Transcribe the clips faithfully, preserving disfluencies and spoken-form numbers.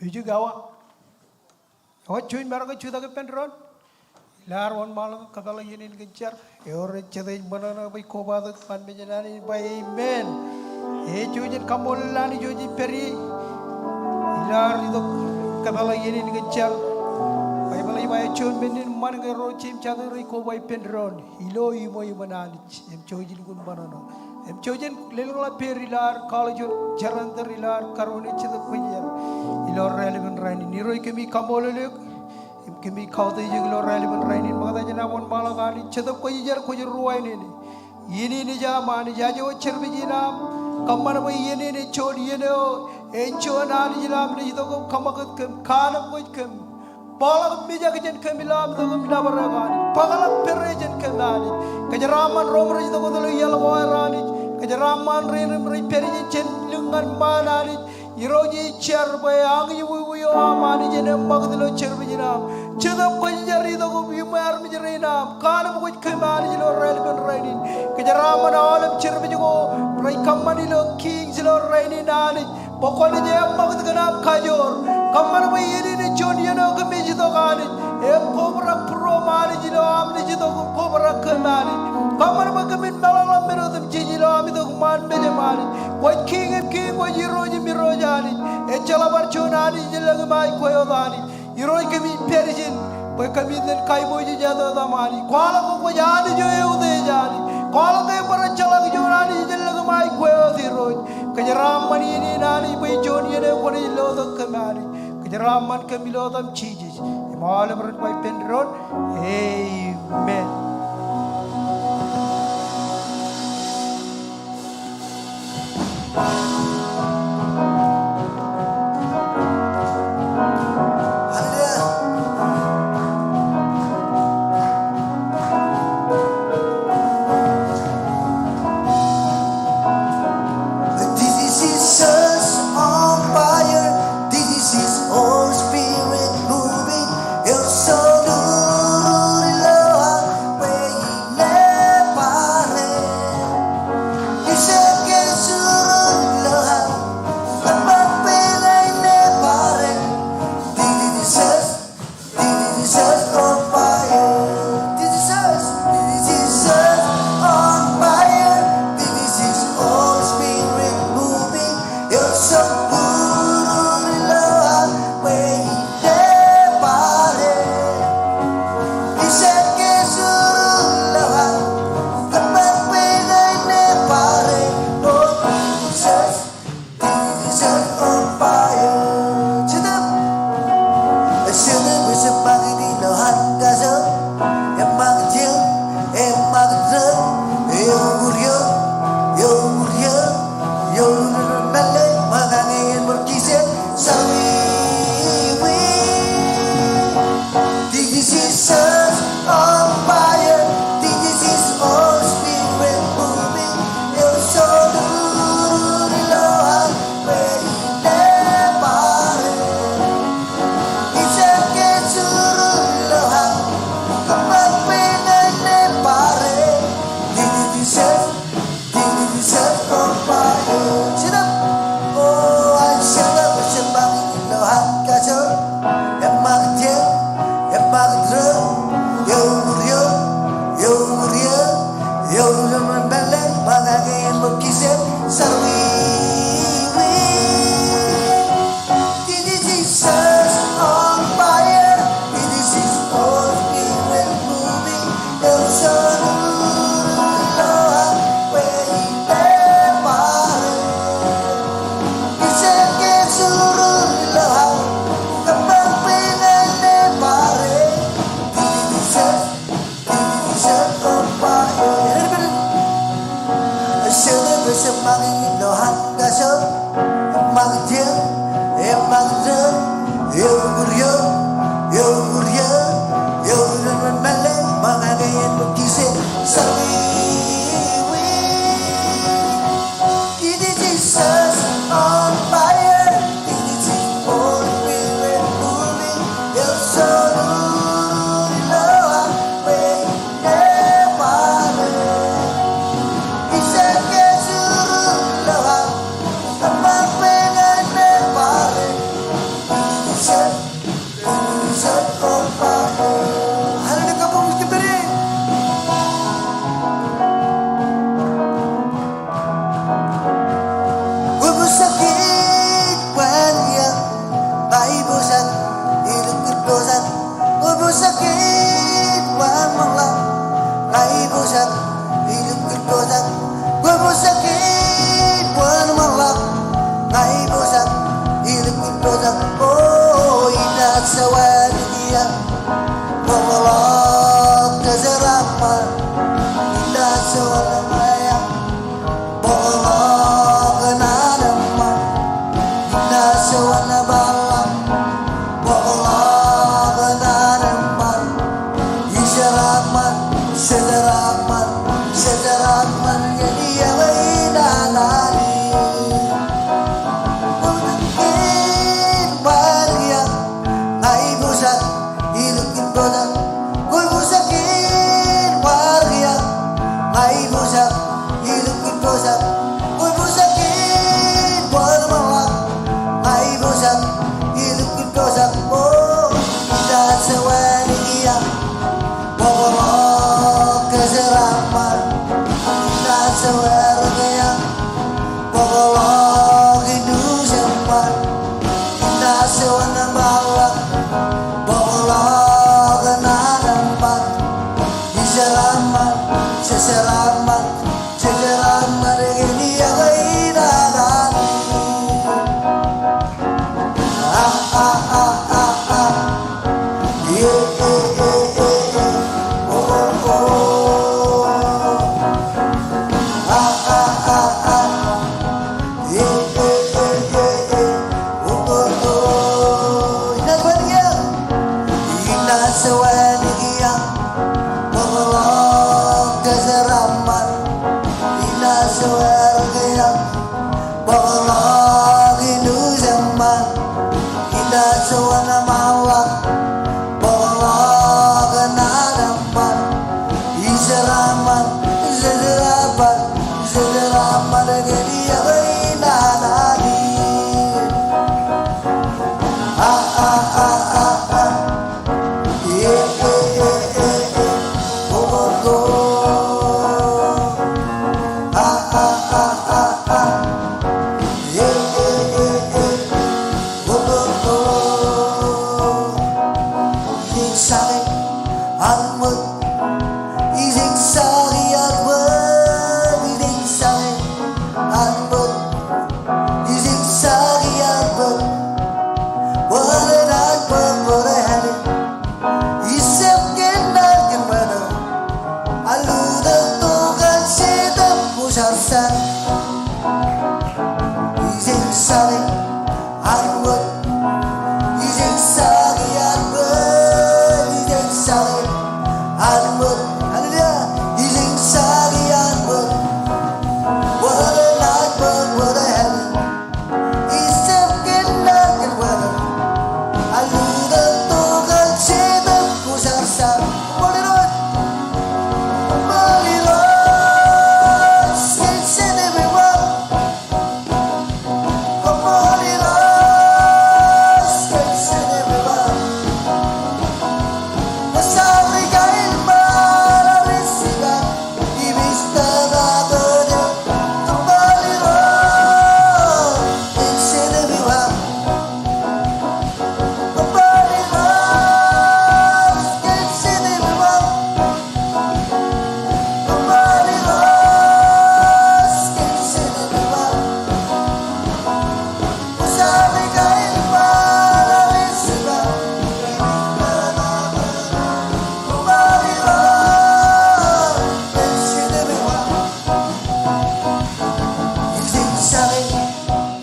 Ijo ke awa. Ewōr juon maroñ ke jutak ippān doon. Ilo ad wōnṃaanḷọk im kōpeḷḷọk iien in kōn jar. Ewōr ej jete ej ṃōṇōṇō bwe ej kobatok ñan mejān Anij in ba amen. Ej jouj in kaṃṃoolol Anij eo ej pād ie. Ilo ad itok kōpeḷḷọk iien in kōn jar. Baibōḷ ej ba ej juon men in ṃan ke ro jeiū im jatū rej koba ippān doon. Ilo iṃō iṃōn Anij. Im jouj in kōn ṃōṇōṇō. Im jouj in lelōñḷọk pād ilo ad kwaḷọk juon jar in tōre ilo ad karuo ilo Jetōb Kwōjarjar. Ilo raelepin rainin. Irooj kōmij kaṃṃoolol eok. Im kōmij kautiej eok ilo raelepin rainin. Ṃokta jān am wōnṃaanḷọk Anij. Jetōb Kwōjarjar kwōj ruwainene. Iien in ej aṃ Anij. Aje wōt service in aṃ. Kōṃṃan bwe iien in ej juon iien eo. Ej juon Anij ilo am naaj itok im kōṃakūt kōm. Kanooj kōm. Bōkḷọk im mijak jān kōm ilo am itok im nōbar eok Anij. Bōkḷọk pere jān kōm Anij. Kōjeraaṃṃan ro im rej itok wōt ilo iaḷ ko aer Anij. Kōjeraaṃṃan rein im rej pād ijin jān lōñ ñan ṃaan Anij. Irooj ij jar bwe añin iwiwi eo aṃ Anij en eṃṃakūt ilo service in aṃ. Jetōb Kwōjarjar itok im iṃwe armej rein aṃ. Kanooj kōm Anij ilo raelepin rainin. Kōjeraaṃṃan aolep service ko rej kōṃṃan ilo Kings ilo rainin Anij. Bwe kwōnaaj eṃṃakūt kōn aṃ kajoor. Kōṃṃan bwe iien in ej juon iien eo kōmij itok Anij. Im kobrak būruōm Anij ilo am naaj itok im kobrak kōm Anij. Kōṃṃan bwe kōmin meḷọkḷọk men otemjej ilo am itok iṃaan mejaṃ Anij. Kwōj Kiiñ in kiiñ, kwōj Irooj in irooj Anij. Ejjeḷọk bar juon Anij ijellọkin aer kwe wōt Anij. Irooj kōmij pād ijin, bwe kōmij iten kaiboojoj etotam Anij. Kwaḷọk ke kwōj Anij eo eutiej Anij. Kwaḷọk ke ebar ejjeḷọk juon Anij ijellọkin aer kwe wōt Irooj. Kōjeraaṃṃan iien in Anij bwe juon iien eo kwōnaaj lotok kōm Anij. Kōjeraaṃṃan kōm ilo etaṃ Jisōs. Im aolep ren ba ippān doon. Amen. This is Jesus on fire. This is Holy Spirit moving. Eo soḷuḷuḷ ilo aṃ bwe ij le pare. This is Jesus on fire. This is Holy Spirit moving. Eo soḷuḷuḷ ilo aṃ bwe ij le pare. Ij le pare. This is Jesus on fire.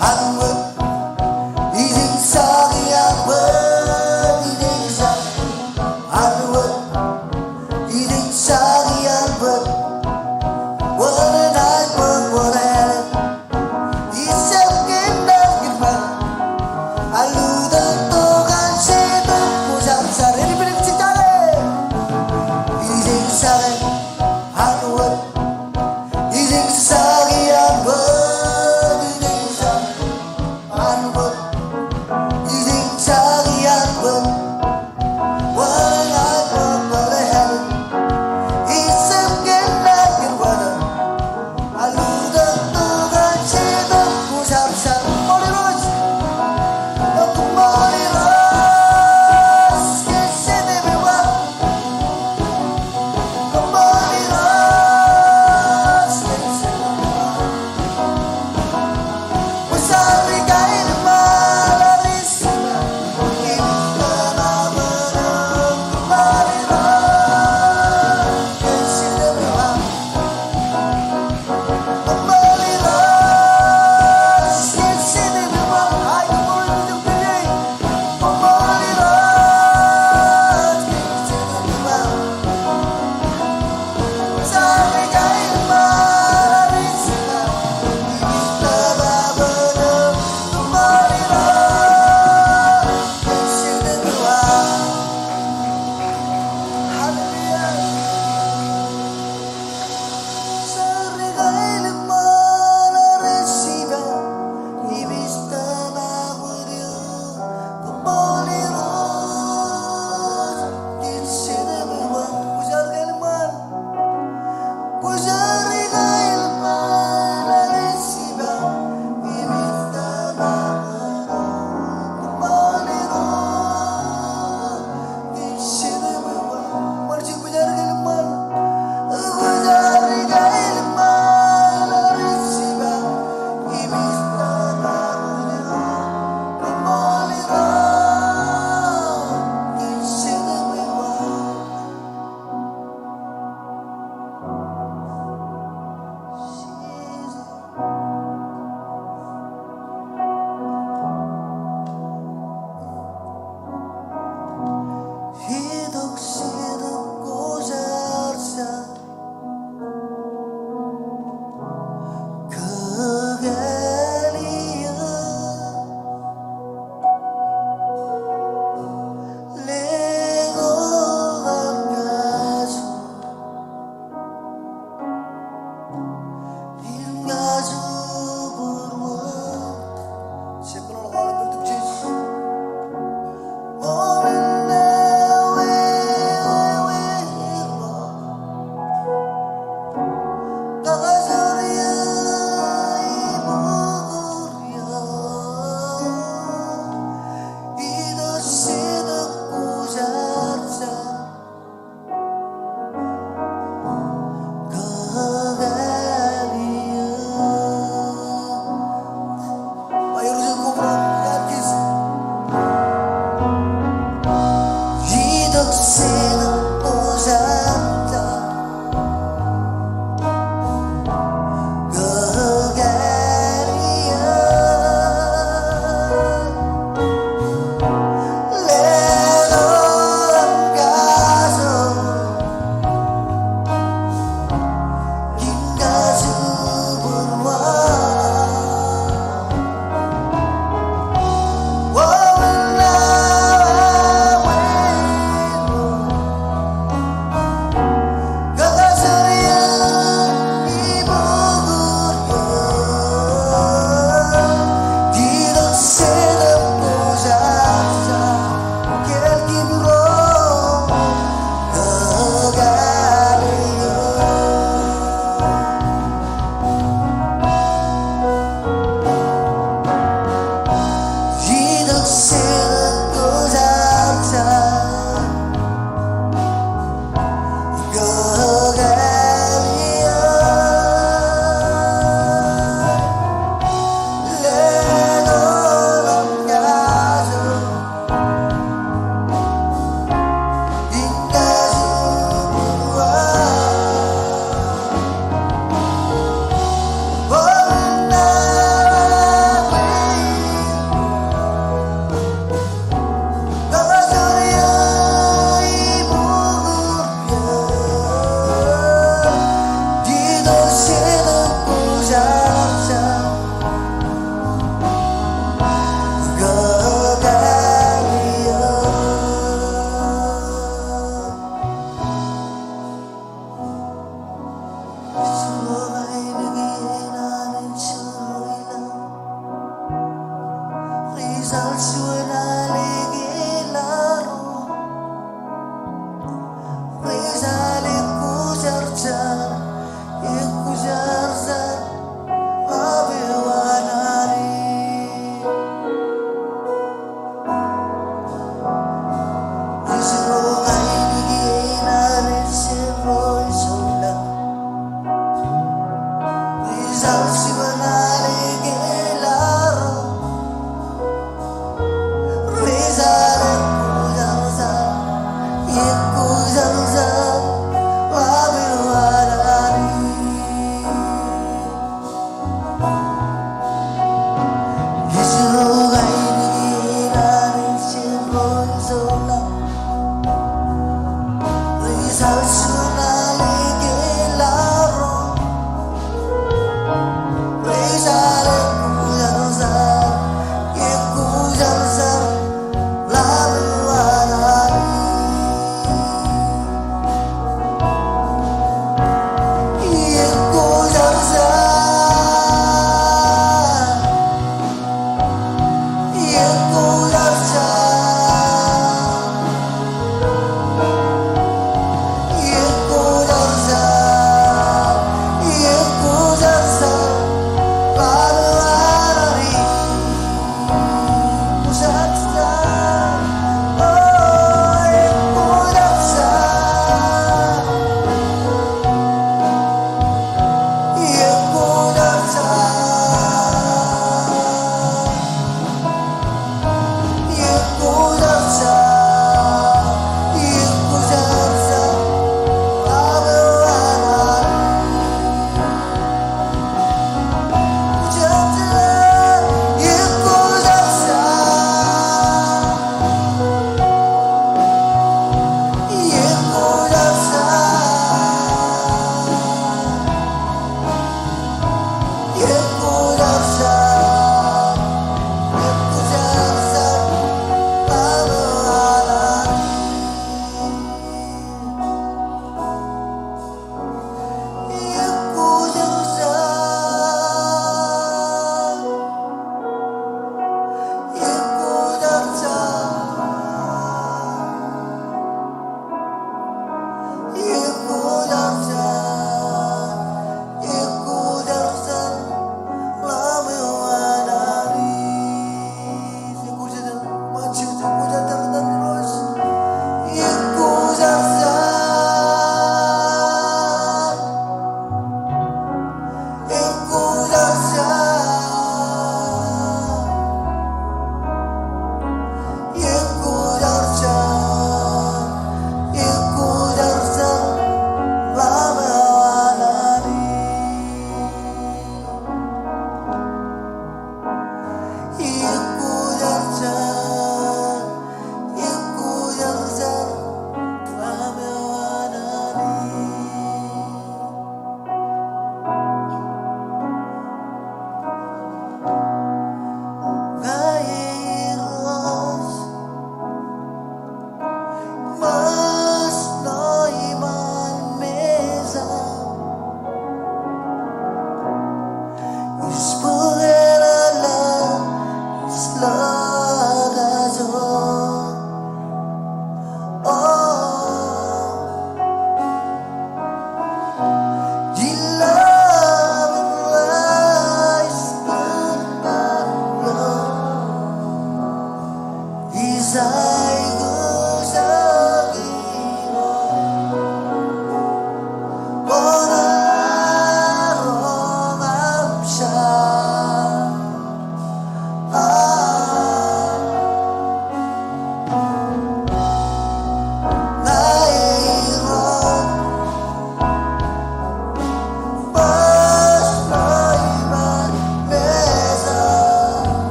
Anwōd, ijin saki anwōd, ijin saki anwōd, ijin saki anwōd. Wōn enaaj bōk wōn āne. Ijjab kōnnaan kōn ṃaan. Aludal tok an Setan kwōj ar jar. Ej pād ijin saki. Ijin saki anwōd. Ijin saki anwōd, ijin saki.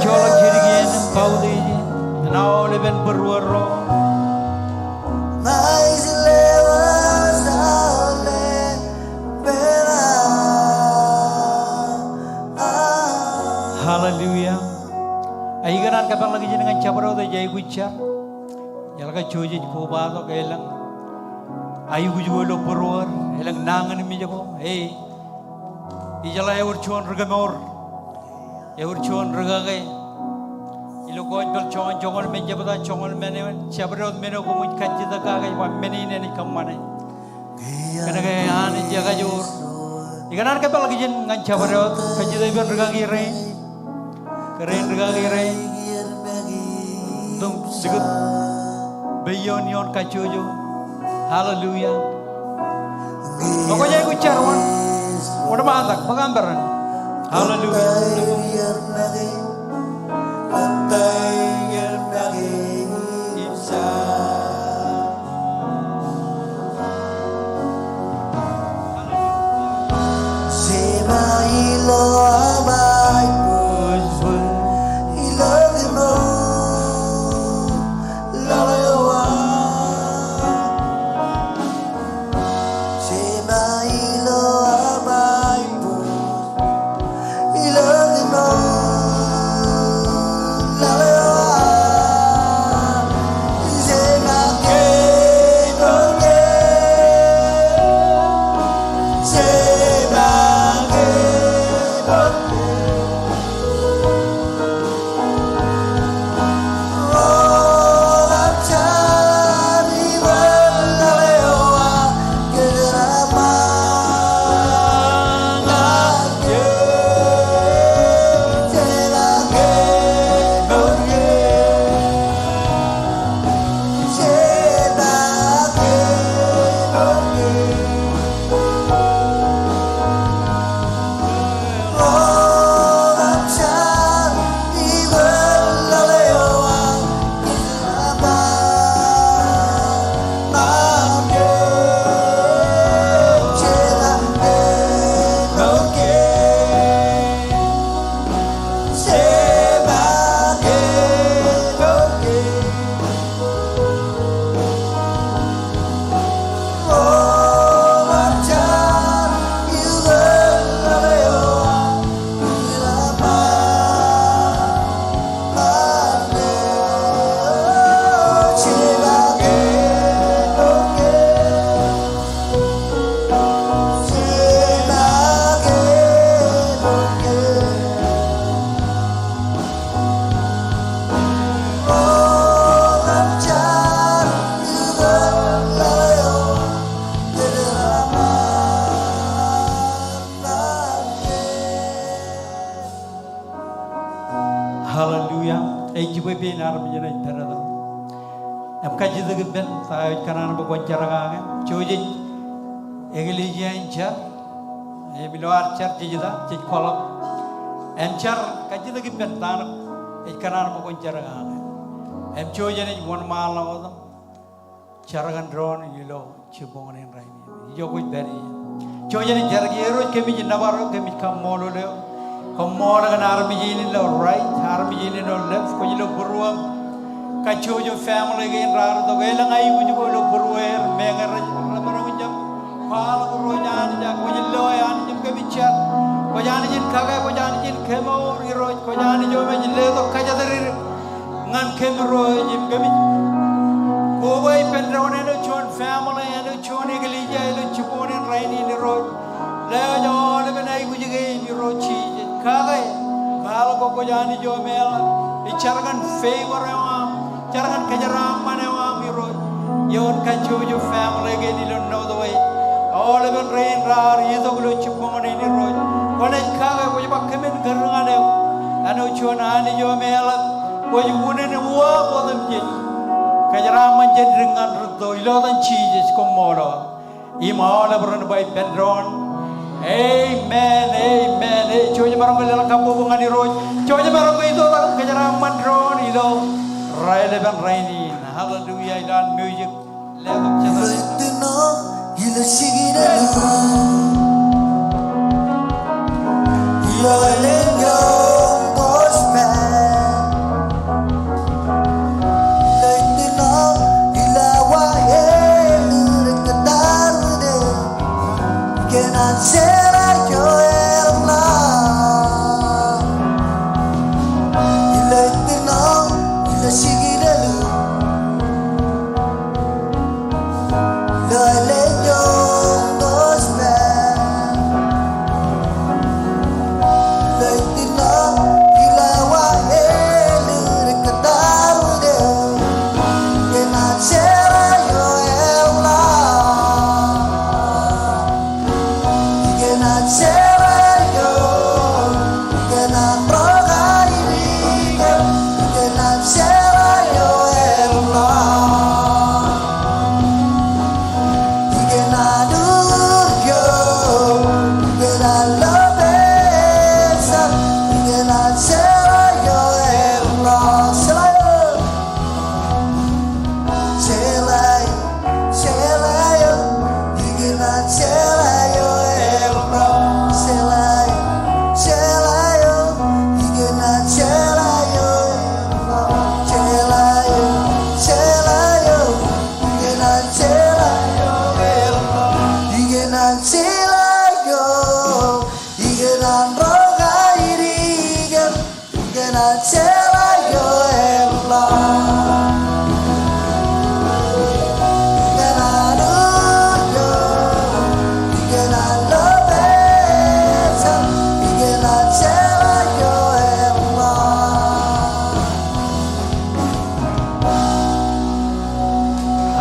joḷọk jidik iien im kautiej eṇ aolepen būruōd ro. Hallelujah. Ak ikōṇaan kōpeḷḷọk ijin ñan jabdewōt ej aikuj jar. Eḷak kajjojo ej kobatok elōñ aikuj ko ilo būruōd, elōñ nañinmej ko. Ej, ijeḷā ewōr juon ri-kemour, ewōr juon ri-kake ilo gospel John joñoul emān jebta, joñoul emān eoon, jabdewōt men eo koṃij kajjitōk kake ej ba men in enaaj kōṃṃane. Kōnke Anij ekajoor. Ikōṇaan kōpeḷḷọk ijin ñan jabdewōt, kajjitōk ippān rikaki rein. Kōrā in rikaki rein. Itok likūt peioon ioon kajjojo. Hallelujah. Kwōj aikuj jar wōn. Wōnṃaantak, bōk aṃ peran. Hallelujah. Hallelujah. Ej jibwe pein armej eṇ ej pād etaṃ im kajjitōk ippān ta eo ej kōṇaan bwe kwōn jar kake. Jouj ej eklejia in jar. Im ilo ad jar jej ita, jej kwaḷọk. Im jar, kajjitōk ippān ta eo ej kōṇaan bwe kwōn jar kake. Im jouj enaaj wōnṃaanḷọk wōt im jar kōn doon ilo jibboñōn in rainin. Ijo kwōj pād ie. Jouj enaaj jar. Irooj, kōmij nōbar eok, kōmij kaṃṃoolol eok. Koṃṃool kōn armej in ilo right, armej in ilo left, kwōj lo būruōm kajjojo family kein raar itok. Elōñ aikuj ko ilo būrueer, meñe rej remaroñ in jab kwaḷọk Irooj Anij, ak kwōj loe Anij im kōmij jar. Kwōj Anij in kake, kwōj Anij in kemour Irooj, kwōj Anij eo im ej letok kōjatdikdik ñan kōm Irooj im kōmij koba ippān doon āinwōt juon family, āinwōt juon eklejia ilo jibboñōn in rainin Irooj. Lewōj aolepen aikuj kein Irooj Jisōs. Kake, kwaḷọk kwōj Anij eo im eḷap. Ij jar kōn favor eo aṃ, jar kōn kōjeraaṃṃan eo aṃ Irooj. Ioon kajjojo family kein ilo Northwest. Aolepen rein raar itok ilo jibboñōn in Irooj. Kwōnaaj kake, kwōj ba kōmin kūr ñan eok. Āinwōt juon Anij eo im eḷap. Kwōj unin uwaak otemjej. Kōjeraaṃṃan jān dik ñan rūtto. Ilo etan Jisōs, koṃṃool. Im aolep ren ba ippān doon, amen, amen. Ej jouj maroñ ke leḷọk kabbokbok ñan Irooj. Jouj maroñ ke itoitak im kōjeraaṃṃan doon ilo raelepen rainin. Hallelujah. Ilo an music letok jete. Ilo jikin eo. Ilo elōñ gospel.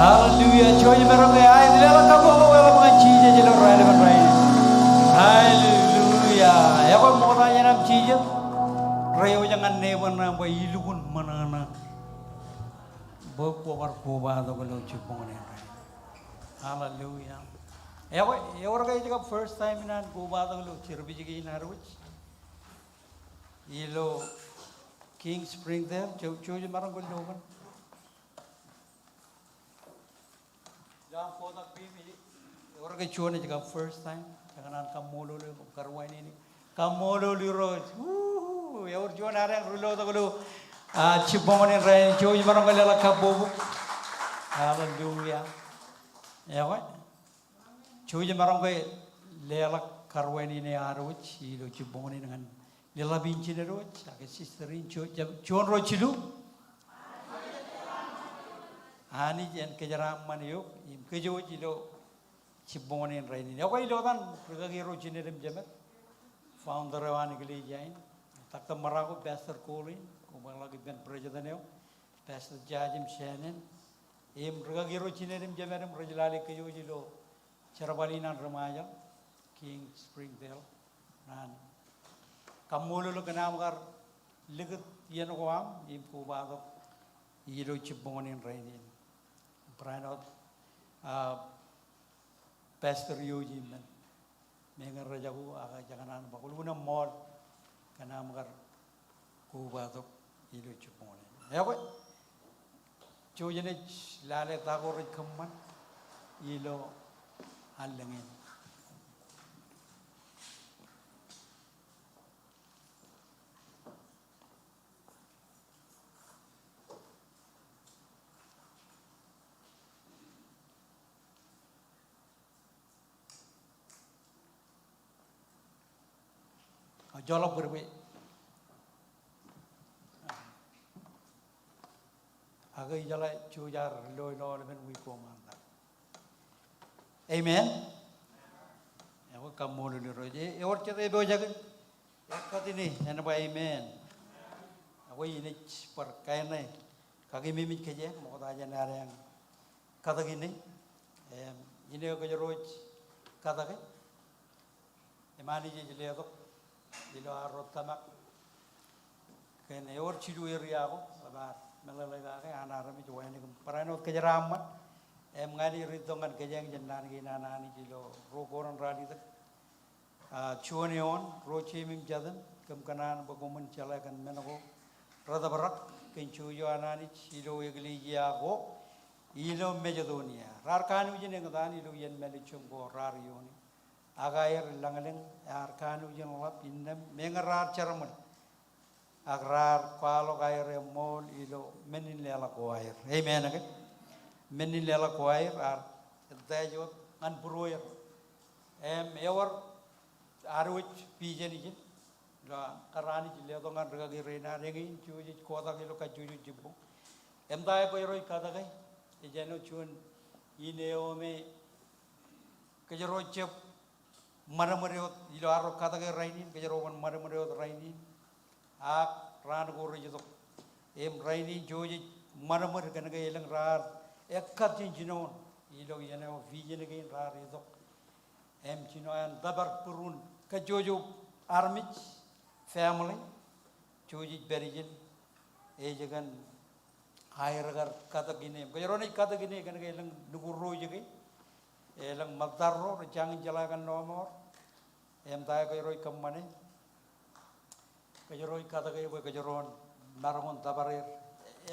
Hallelujah. Jouj maroñ ke aet, leḷọk kabbokbok eḷap ñan Jisōs ilo raelepen rainin. Hallelujah. Ekwe ṃokta jān am Jisōs, reiwōj ñan neighbor eo ṇe bwe ilukkuun ṃōṇōṇō bwe kwō bar kobatok ilo jibboñōn in rainin. Hallelujah. Ekwe, ewōr ke ej kab first time in an kobatok ilo service kein ad wōj ilo King Springdale, jouj, jouj maroñ ke lo kōn. Ilo aṃ kotak peiṃ, ewōr ke juon ej kab first time, jekōṇaan kaṃṃoolol eok, karuwainene. Kaṃṃoolol Irooj. Woo-hoo! Ewōr juon ad eañ ri lotok ilo, ah, jibboñōn in rainin, jouj maroñ ke leḷọk kabbokbok. Hallelujah. Ekwe. Jouj maroñ ke leḷọk karuwainene ad wōj ilo jibboñōn in ñan leḷap in jined wōj, ak sister in, juon, juon, ruo, jilu. Anij en kōjeraaṃṃan eok im kōjwōj ilo jibboñōn in rainin. Ekwe ilo etan rikaki ro jined im jemed, founder eo an eklejia in, Doctor Maraku, Pastor Colin, kobaḷọk ippān president eo, Pastor Jajim Shannon, im rikaki ro jined im jemed im rej lale kōjwōj ilo jerbal in an ri-Ṃajeḷ, King Springdale, naan kaṃṃoolol kōn aṃ kar likūt iien ko aṃ im kobatok ilo jibboñōn in rainin. Barāinwōt, ah, pastor eo ej men meñe rejako ak jekōṇaan bwe kwōlukkuun eṃṃool kōn aṃ kar kobatok ilo jibboñōn in. Ekwe, jouj jen lale ta ko rej kōṃṃan ilo allōñ in. Ak joḷọk bōd bwe. Ak ijeḷā jouj ad lo ilo aolepen wiik ko ṃaantak. Amen. Ekwe kaṃṃoolol Irooj. E, ewōr jet epojak in ekkatini en ba amen. Ekwe inaaj bar kaine kakememej kōj ṃokta jān ad eañ katak ine. Im ine eo kōjro ej katake im Anij ej letok ilo arro tōmak kōn ewōr jilu area ko rej bar meḷeḷe kake an armej wānōk im barāinwōt kōjeraaṃṃan. Im ña ij itok ñan kōjeañ jān naan kein an Anij ilo ruo Korint ralitōk, ah, juon eoon, ruo jeiṃ im jatin, kōm kōṇaan bwe koṃwin jeḷā kōn men ko retōprak kōn jouj eo an Anij ilo eklejia ko ilo Masedonia. Raar kanooj in eñtaan ilo iien mālejjoñ ko raar ioone. Ak aer lañlōñ, ear kanooj in ḷap innām meñe raar jerbal. Ak raar kwaḷọk aer eṃṃool ilo men in leḷọk ko aer. Amen ke? Men in leḷọk ko aer, ear attach wōt ñan būrueer. Im ewōr ad wōj vision ijin ilo kar Anij letok ñan rikaki rein ad eñin, jej wōj kotak ilo kajjojo jibboñ. Im ta eo kwōj ro ej katake, ej āinwōt juon ine eo me kōjro jab ṃadṃōd wōt ilo arro katake rainin, kōjro ban ṃadṃōd wōt rainin. Ak raan ko rej itok. Im rainin jej wōj ṃadṃōd kōnke elōñ raar ekkat jān jinoin ilo iien eo vision kein raar itok. Im jino an tōpar būruon kajjojo armej, family, jej wōj pād ijin, ej kōn aer kar katak ine. Im kōjro naaj katak ine kōnke elōñ nukud ro ijoko, elōñ ṃōttad ro rej jañin jeḷā kōn lọmọọr. Im ta eo kwōj ro ej kōṃṃane, kōjro ej katake bwe kōjro en maroñ in tōpar er.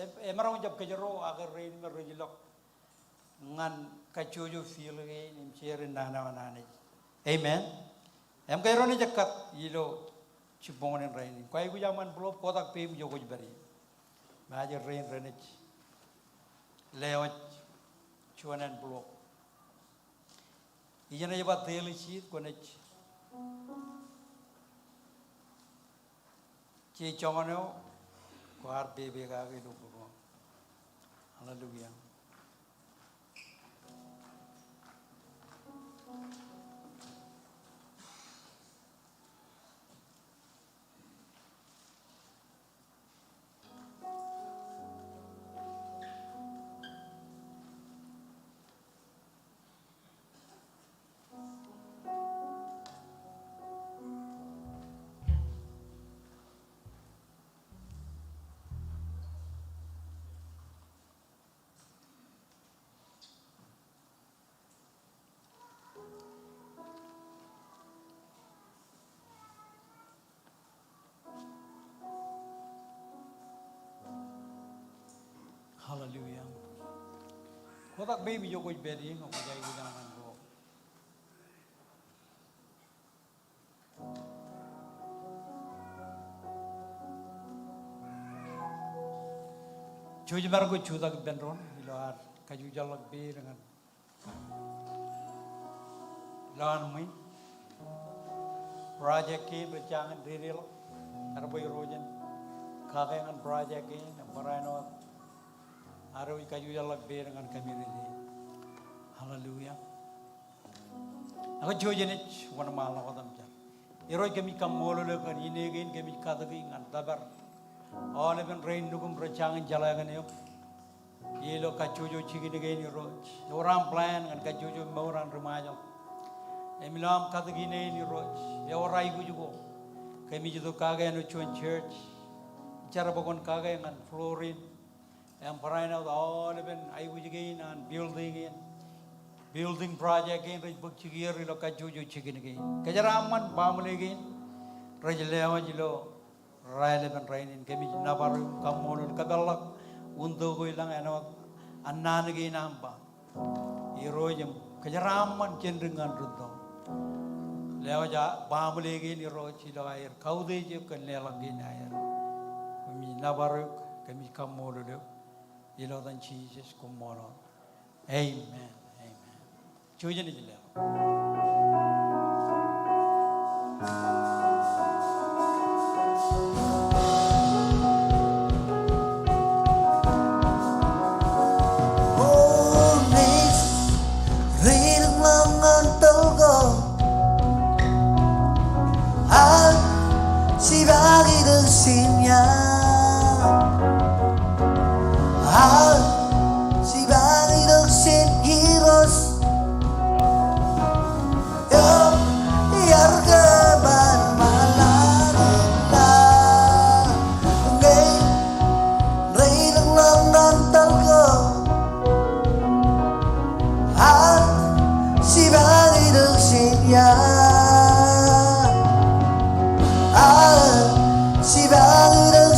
Im, emaroñ in jab kōjro ak rein me rej ilọk ñan kajjojo field kein im share nana eo an Anij. Amen. Im kōjro naaj ekkat ilo jibboñōn in rainin. Kwōj aikuj aṃ envelope, kotak peiṃ ijo kwōj pād ie. Im ajri rein renaaj lewōj juon envelope. Ijeṇe ej ba daily seed, kwōnaaj jeje joñan eo kwaar pepe kake ilo būruōṃ. Hallelujah. Hallelujah. Kotak peiṃ ijo kwōj pād ie, ñe kwōj aikuj aṃ envelope. Jej maroñ ke jutak ippān doon ilo ad kajjitōk peid ñan lowaan ṃwiin. Project kein rej jañin dedeḷọk. Ear bwe Irooj en kake ñan project kein, im barāinwōt ad wōj kajjitōk peid ñan community. Hallelujah. Ak jej naaj wōnṃaanḷọk wōt im jar. Irooj, kōmij kaṃṃoolol eok kōn ine kein kōmij katōki ñan tōpar aolepen rein nukūm rej jañin jeḷā kōn eok ilo kajjojo jikin kein, Irooj. Ewōr aṃ plan ñan kajjojo mour an ri-Ṃajeḷ. Im ilo aṃ katōk ine in, Irooj, ewōr aikuj ko kōmij itok kake āinwōt juon church. Jar bwe kwōn kake ñan floor in. Im barāinwōt aolepen aikuj kein an building in, building project kein rej bōk jikier ilo kajjojo jikin kein. Kōjeraaṃṃan baaṃle kein rej lewōj ilo raelepen rainin. Kōmij nōbar eok im kaṃṃoolol, kōpeḷḷọk unin ko ilañ āinwōt an naan kein aṃ ba, Irooj, im kōjeraaṃṃan jān dik ñan rūtto. Lewōj baaṃle kein, Irooj, ilo aer kautiej eok kōn leḷọk kein aer. Kōmij nōbar eok, kōmij kaṃṃoolol eok. Ilo etan Jisōs, koṃṃool. Amen. Amen. Jouj im leḷọk. O Nij, ri-ilōñḷọk ñan tōl ko. Ak jipañ itok jān ia. Ak jipañ itok jān Irooj. Eo iar kōṃanṃan ḷọk ñe ri-ilōñḷọk ñan tōl ko. Ak jipañ itok jān ia. Ak jipañ itok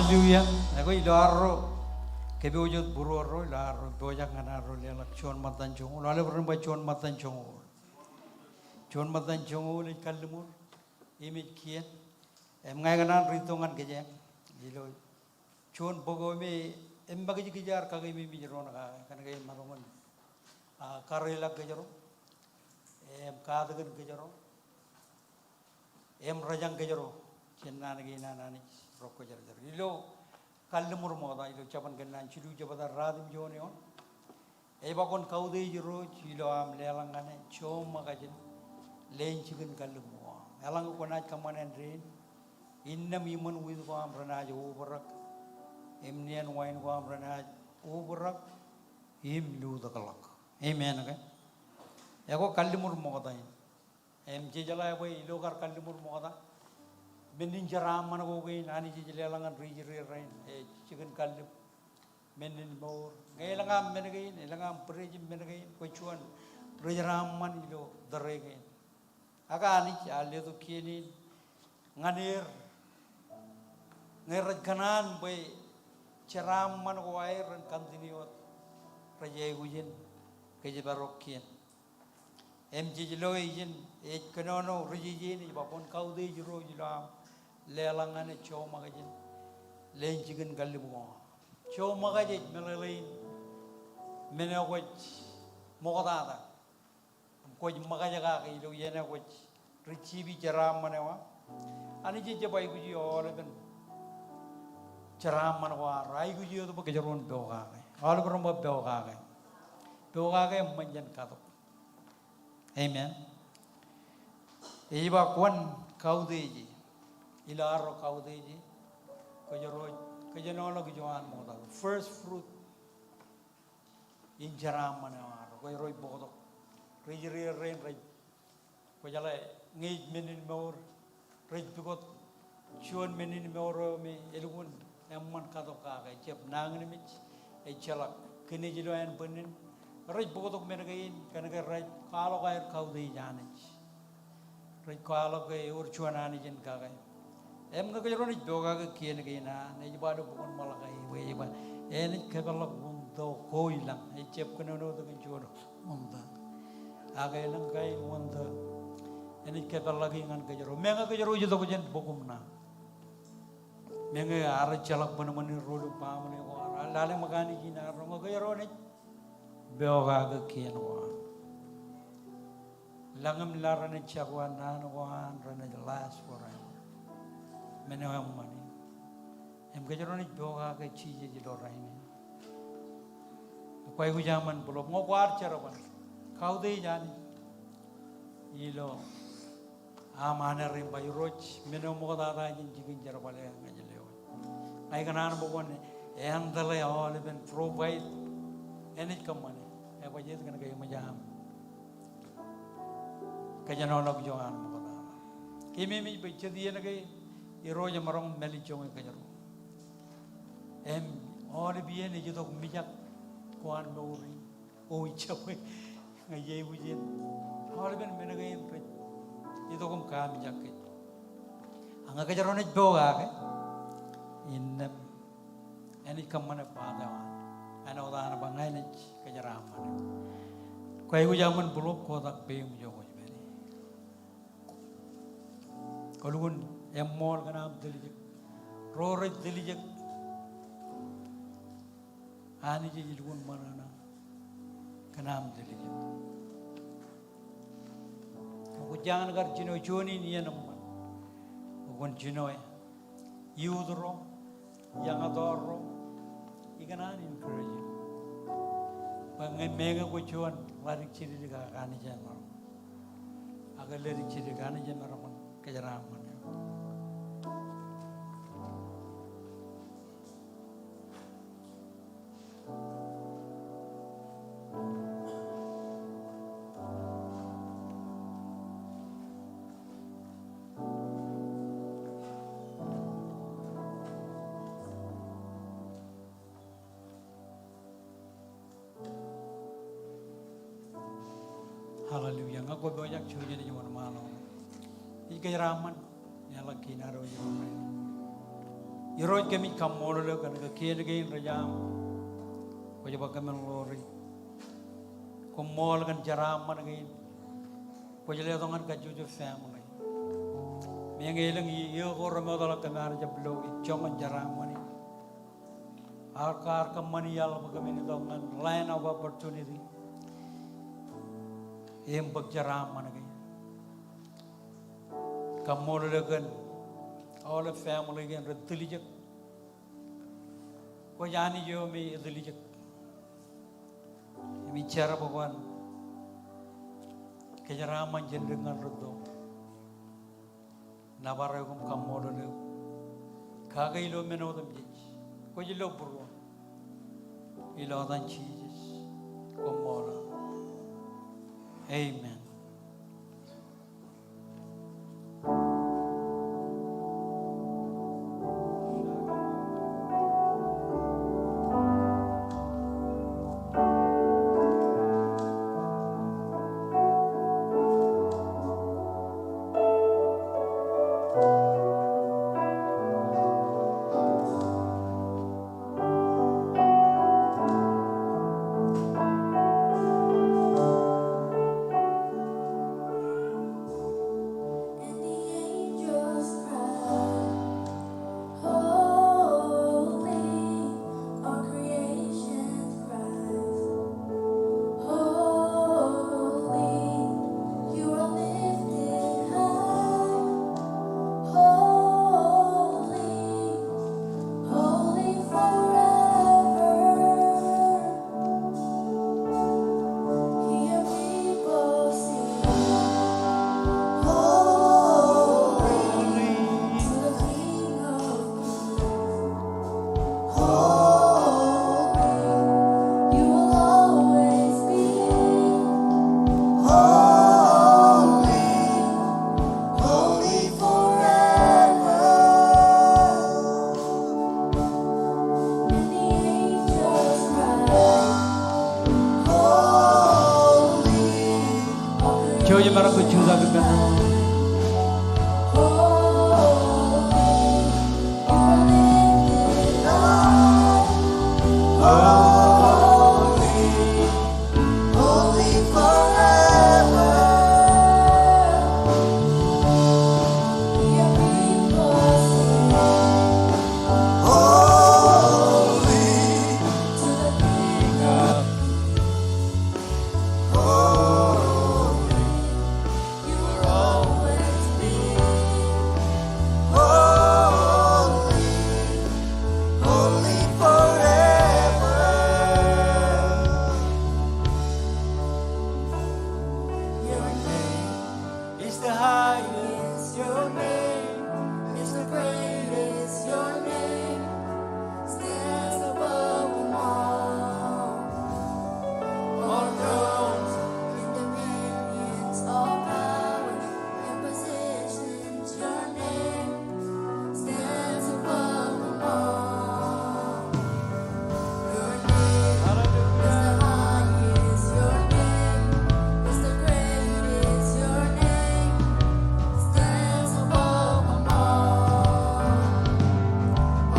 Hallelujah. Ekwe ilo arro kōpooj wōt būruorro, ilo arro pojak ñan arro leḷọk juon ṃōttan joñoul. Aolep ren ba juon ṃōttan joñoul. Juon ṃōttan joñoul ej kalliṃur im ej kien. Im ña ikōṇaan riit tok ñan kōjeañ ilo juon bok eo me eṃṃakijkij ear kakeememej doon kake kōnke emaroñ in, ah, kareḷọk kōjro im katakin kōjro im rōjañ kōjro jān naan kein an Anij rekwōjarjar. Ilo Kalliṃur Ṃokta, ilo Jabōn Kōnnaan jilu jebta, ruatimjuon eoon, ej ba, kwōn kautiej Irooj ilo aṃ leḷọk ñane joṃōkajin leen jikin kalliṃur ko aṃ. Eḷaññe kwōnaaj kōṃṃan āindein, innām iṃōn wit ko aṃ renaaj obrak im nien wain ko aṃ renaaj obrak im lutōkḷọk. Amen ke? Ekwe Kalliṃur Ṃokta in. Im jejeḷā bwe ilo kar Kalliṃur Ṃokta, men in jeraaṃṃan ko kein Anij ej leḷọk ñan ri Israel rein, ej jikin kallib, men in mour. Ñe elōñ aṃ men kein, elōñ aṃ bwidej im men kein, kwōj juon ri jeraaṃṃan ilo tōre kein. Ak Anij ear letok kien in ñan er ñe rej kōṇaan bwe jeraaṃṃan ko aer ren continue wōt rej aikuj in kōjparok kien. Im jej lo ijin, ej kōnono ri jeje in, ej ba, kwōn kautiej Irooj ilo aṃ leḷọk ñane joṃōkajin leen jikin kallib ko aṃ. Joṃōkaj ej meḷeḷein men eo kwōj ṃoktata im kwōj ṃōkaj kake ilo iien eo kwōj receive jeraaṃṃan eo aṃ. Anij ejjab aikuji aolepen jeraaṃṃan ko arro, aikuji wōt bwe kōjro en pokake. Aolep ren ba pokake. Pokake eṃṃan jān katok. Amen. Ej ba kwōn kautieje. Ilo arro kautieje, kōjro ej kōjenolọk ijo an ṃokta, first fruit in jeraaṃṃan eo arro, kōjro ej bōktok. Ri Israel rein rej, kwō jeḷā, ñe ej men in mour, rej pukot juon men in mour eo me elukkuun eṃṃan katok kake, ejjab nañinmej, ejjeḷọk kinej ilo ānbwinnin. Rej bōktok men kein kōnke rej kwaḷọk aer kautiej Anij. Rej kwaḷọk ke ewōr juon Anij in kake. Im ñe kōjro naaj pokake kien kein an, ej ba ilo bok in Malakai, bwe ej ba, enaaj kōpeḷḷọk wūntō ko ilañ, ejjab kōnono tok in juon wūntō. Ak elōñ kain wūntō enaaj kōpeḷḷọk ñan kōjro. Meñe kōjro ej itok jān bok im ṇa, meñe ear ejjeḷọk bōnbōn in rōl im baaṃle ko an, ear lale ṃōk Anij in arro, ñe kōjro naaj pokake kien ko an. Lañ im laḷ renaaj jako an, naan ko an renaaj last forever. Men eo eṃṃan in. Im kōjro naaj pokake Jisōs ilo rainin. Kwōj aikuj aṃ en būḷōb, ñe kwaar jerbal, kautiej Anij ilo aṃ aner im ba, Irooj, men eo ṃoktata jān jikin jerbal eo ña ij lewōj. Ña ikōṇaan bwe kwōn handle aolepen, provide enaaj kōṃṃane. Ebajjeet kōnke eṃōj aṃ kōjenolọk ijo an ṃoktata. Keememej bwe jet iien ke Irooj emaroñ mālejjoñe kōjro. Im aolep iien ej itok mijak ko an mour in. O ij jab, ña ij aikuj in. Aolepen men kein rej itok im kamijak kōj. Ak ñe kōjro naaj pokake, innām enaaj kōṃṃane part eo an. Āinwōt an ba ña inaaj kōjeraaṃṃan. Kwōj aikuj aṃ en būḷōb, kotak peiṃ ijo kwōj pād ie. Kwō lukkuun eṃṃool kōn aṃ tiljek. Ro rej tiljek, Anij ej lukkuun ṃōṇōṇō kōn aṃ tiljek. Kwō jañin kar jino juon in iien eṃṃan, kwō kwōn jino e. Youth ro, young adult ro, ikōṇaan encourage. Bwe ñe meñe kwō juon ḷadik jidik ak Anij emaroñ. Ak ḷadik jidik, Anij emaroñ kōjeraaṃṃan eok. Hallelujah. Ñe kwō pojak, jouj im wōnṃaanḷọk. Ij kōjeraaṃṃan, leḷọk kein ad wōj ilo rainin. Irooj, kōmij kaṃṃoolol eok kōn ke kien kein rej aṃ. Kwōj ba kōmin ḷoori. Koṃṃool kōn jeraaṃṃan kein. Kwōj letok ñan kajjojo family. Meñe elōñ iiō ko remootḷọk kōm ar jab lo ijjoñ ñan jeraaṃṃan in. Ak kwaar kōṃṃan iaḷ bwe kōmin itok ñan line of opportunity im bōk jeraaṃṃan kein. Kaṃṃoolol eok kōn aolep family kein rej tiljek. Kwōj Anij eo me etiljek. Im ij jar bwe kwōn kōjeraaṃṃan jān dik ñan rūtto. Nōbar eok im kaṃṃoolol eok. Kake ilo men otemjej. Kwōj lo būruon. Ilo etan Jisōs. Koṃṃool. Amen. And the angels cry, "Holy," all creation cries, "Holy, you are lifted high. Holy, holy forever." Hear people sing, "Holy to the King of Kings. Holy, you will always be. Holy, holy forever." And the angels cry, "Holy." Jouj im maroñ ke jutak ippān. "Holy, you are lifted high. Holy, holy forever." Hear people sing, "Holy to the King of Kings. Holy, you will always be. Holy, holy forever. Your name is the highest, your name is the greatest, your name stands above them all. All thrones and dominions, all powers and positions, your name stands above them all. Your name is the highest, your name is the greatest, your name stands above them all.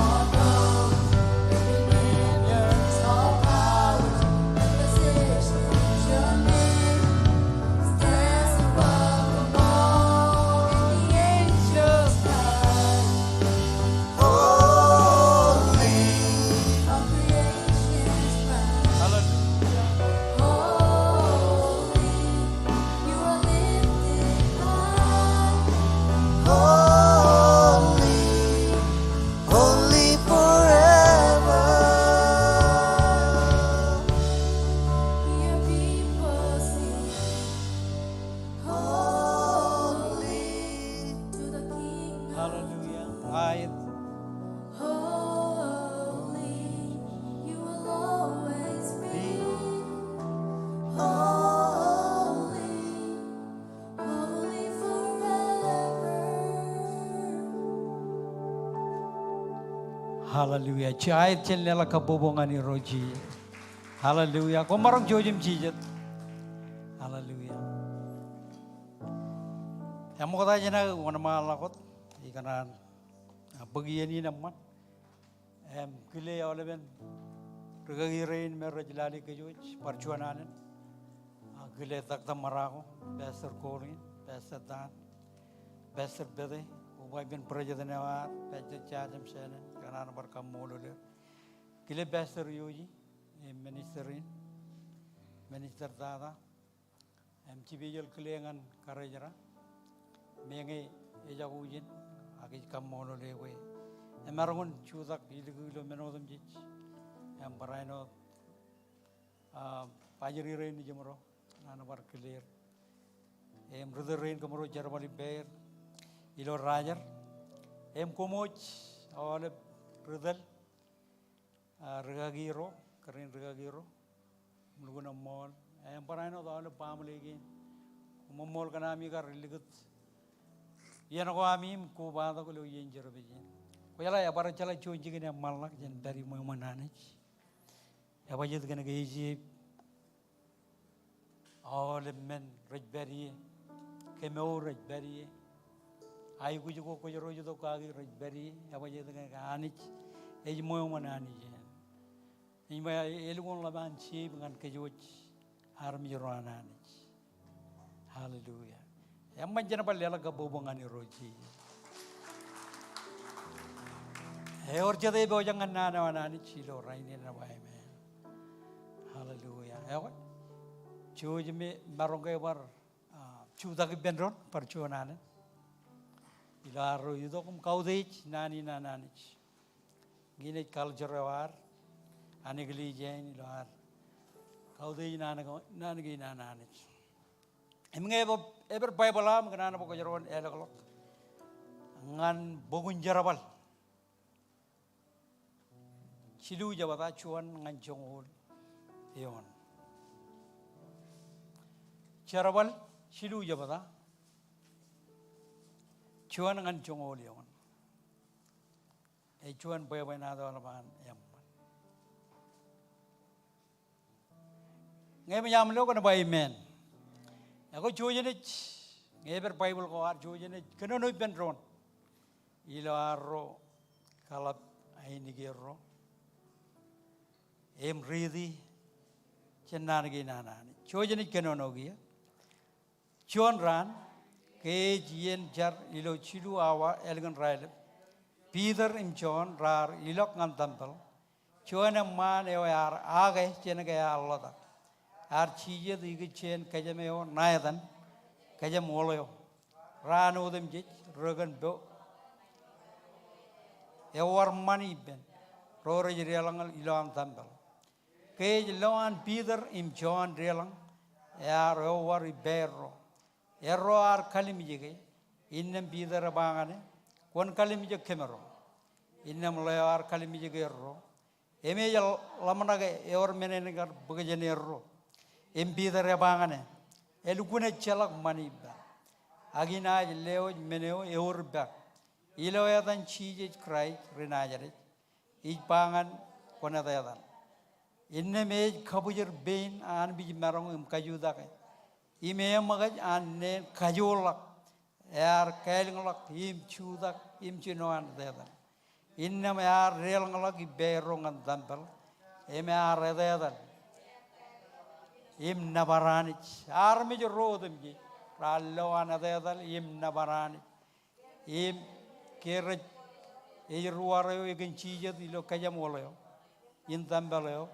All thrones and dominions, all powers and positions, your name stands above them all. And the angels cry, "Holy." All creation cries, "Holy, you are lifted high. Holy, holy forever." Hear people sing, "Holy to the King of Kings." Hallelujah. Aet. Holy, you will always be. Holy, holy forever. Hallelujah. Ej aet jān leḷọk kabbokbok ñan Irooj. Hallelujah. Koṃ maroñ jouj im jijet. Hallelujah. Eṃṃokta jān aō wōnṃaanḷọk wōt, ikōṇaan bōk iien in eṃṃan. Im kile aolepen rikaki rein me rej lale kōj wōj bar juon alen. Ak kile Doctor Marako, Pastor Colin, Pastor Dan, Pastor Pete, koba ippān president eo ad, Pastor Jajam Shannon, kōn an bar kaṃṃoolol er. Kile Pastor Yoji, im minister in, minister tata, im special kile ñan karijera, meñe ejako ijin, ak ij kaṃṃoolol eok bwe emaroñ in jutak ilikū ilo men otemjej, im barāinwōt, ah, bajri rein ijeṃro, ñan bar kile er. Im ritōl rein kōmro jerbal ippāer ilo rajer. Im koṃwōj aolep ritōl, ah, rikaki ro, kōrā in rikaki ro, lukkuun eṃṃool. Im barāinwōt aolep baaṃle kein. Koṃṃool kōn ami kar likūt iien ko ami im kobatok ilo iien jerbal in. Kwōjeḷā, ebar jeḷā juon jikin eṃṃanḷọk jān pād iṃweo iṃōn Anij. Ebajjeet kōn ke ej Aolep men rej pād ie. Kōmour rej pād ie. Aikuj ko kwōj ro itok kaki rej pād ie. Ebajjeet kōn ke Anij ej ṃweo iṃōn Anij eṇ. Im elukkuun ḷap an jab ñan kōj wōj armej ro an Anij. Hallelujah. Eṃṃan jen bar leḷọk kabbokbok ñan Irooj Jisōs. Ewōr jet epojak ñan naan eo an Anij ilo rainin eo aṃ. Hallelujah. Ekwe, jouj im maroñ ke bar, ah, jutak ippān doon bar juon alen. Ilo arro itok im kautiej naan in an Anij. Ñe ej culture eo ad, an eklejia in ilo ad kautiej naan ko, naan kein an Anij. Im ñe epād, epād Baibōḷ eo aṃ kōn an bwe kwōj ro en elọkḷọk ñan bok in Jerbal jilu jebta juon ñan joñoul eoon. Jerbal jilu jebta juon ñan joñoul eoon. Ej juon bwebwenato eḷap an eṃṃan. Ñe eṃōj aṃ lo kōn ba amen. Ekwe, jouj eṇ ej, ñe epād Baibōḷ ko ad, jouj eṇ ej kōnono ippān doon ilo arro kaḷap ainikierro im riiti jān naan kein an Anij. Jouj eṇ ej kōnono kiiō. Juon raan, ke ej iien jar ilo jilu awa ālikin raelep, Piter im Jon raar ilọk ñan tempel. Juon eṃṃaan eo ear aō ke jān ke ear ḷotak, ear jijet ikijjien kōjām eo ṇa etan, kōjām wōḷ eo. Raan otemjej, rekōn po, ewōr ṃani ippān ro rej deḷọñ ilo an tempel. Ke ej lo an Piter im Jon deḷọñ, ear ewōr ippāerro. Erro ear kalimjeke, innām Piter eba ñane, kwōn kalimjek kōmro. Innām ḷeo ear kalimjek erro, im ej ḷōmṇake ewōr men enaaj kar bōk jān erro. Im Piter eba ñane, elukkuun ejjeḷọk ṃani ippa. Ak inaaj lewōj men eo ewōr ippa. Ilo etan Jisōs Kraist ri Najaret, ij ba ñan kwōn etetal. Innām ej kabwijir pein an pij maroñ im kajutake. Im eṃōkaj an neen kajoorḷọk. Ear kālōñḷọk im jutak im jino an etetal. Innām ear deḷọñḷọk ippāerro ñan tempel. Im ear etetal im nōbar Anij. Armej ro otemjej raar lo an etetal im nōbar Anij. Im ke rej ej ruwar eo ekōn jijet ilo kōjām wōḷ eo in tempel eo,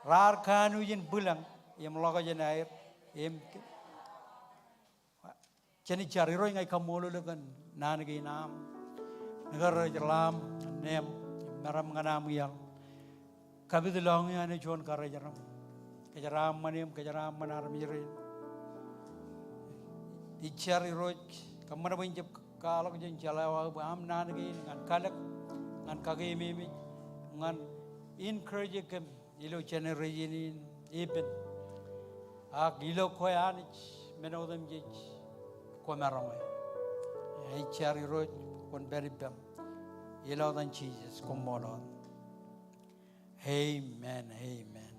raar kanooj in bwilōñ im ḷọk jān aer. Im ke, jen jar. Irooj, ña ij kaṃṃoolol eok kōn naan kein aṃ. Ñe kar ej ḷaam, neeṃ, meram ñan aṃ iaḷ. Kapit lọñiō āne juon karijeraṃ. Kōjeraaṃṃan eō im kōjeraaṃṃan armej rein. Ij jar Irooj, kōṃṃan bwe in jab kwaḷọk jān jeḷā eo aō bwe aṃ naan kein ñan kalōk, ñan kakeememej, ñan encourage kōm ilo generation in epen. Ak ilo kwe Anij men otemjej kwōmaroñ e. Ij jar Irooj kwōn pād ippaṃ. Ilo etan Jisōs, koṃṃool. Amen, amen.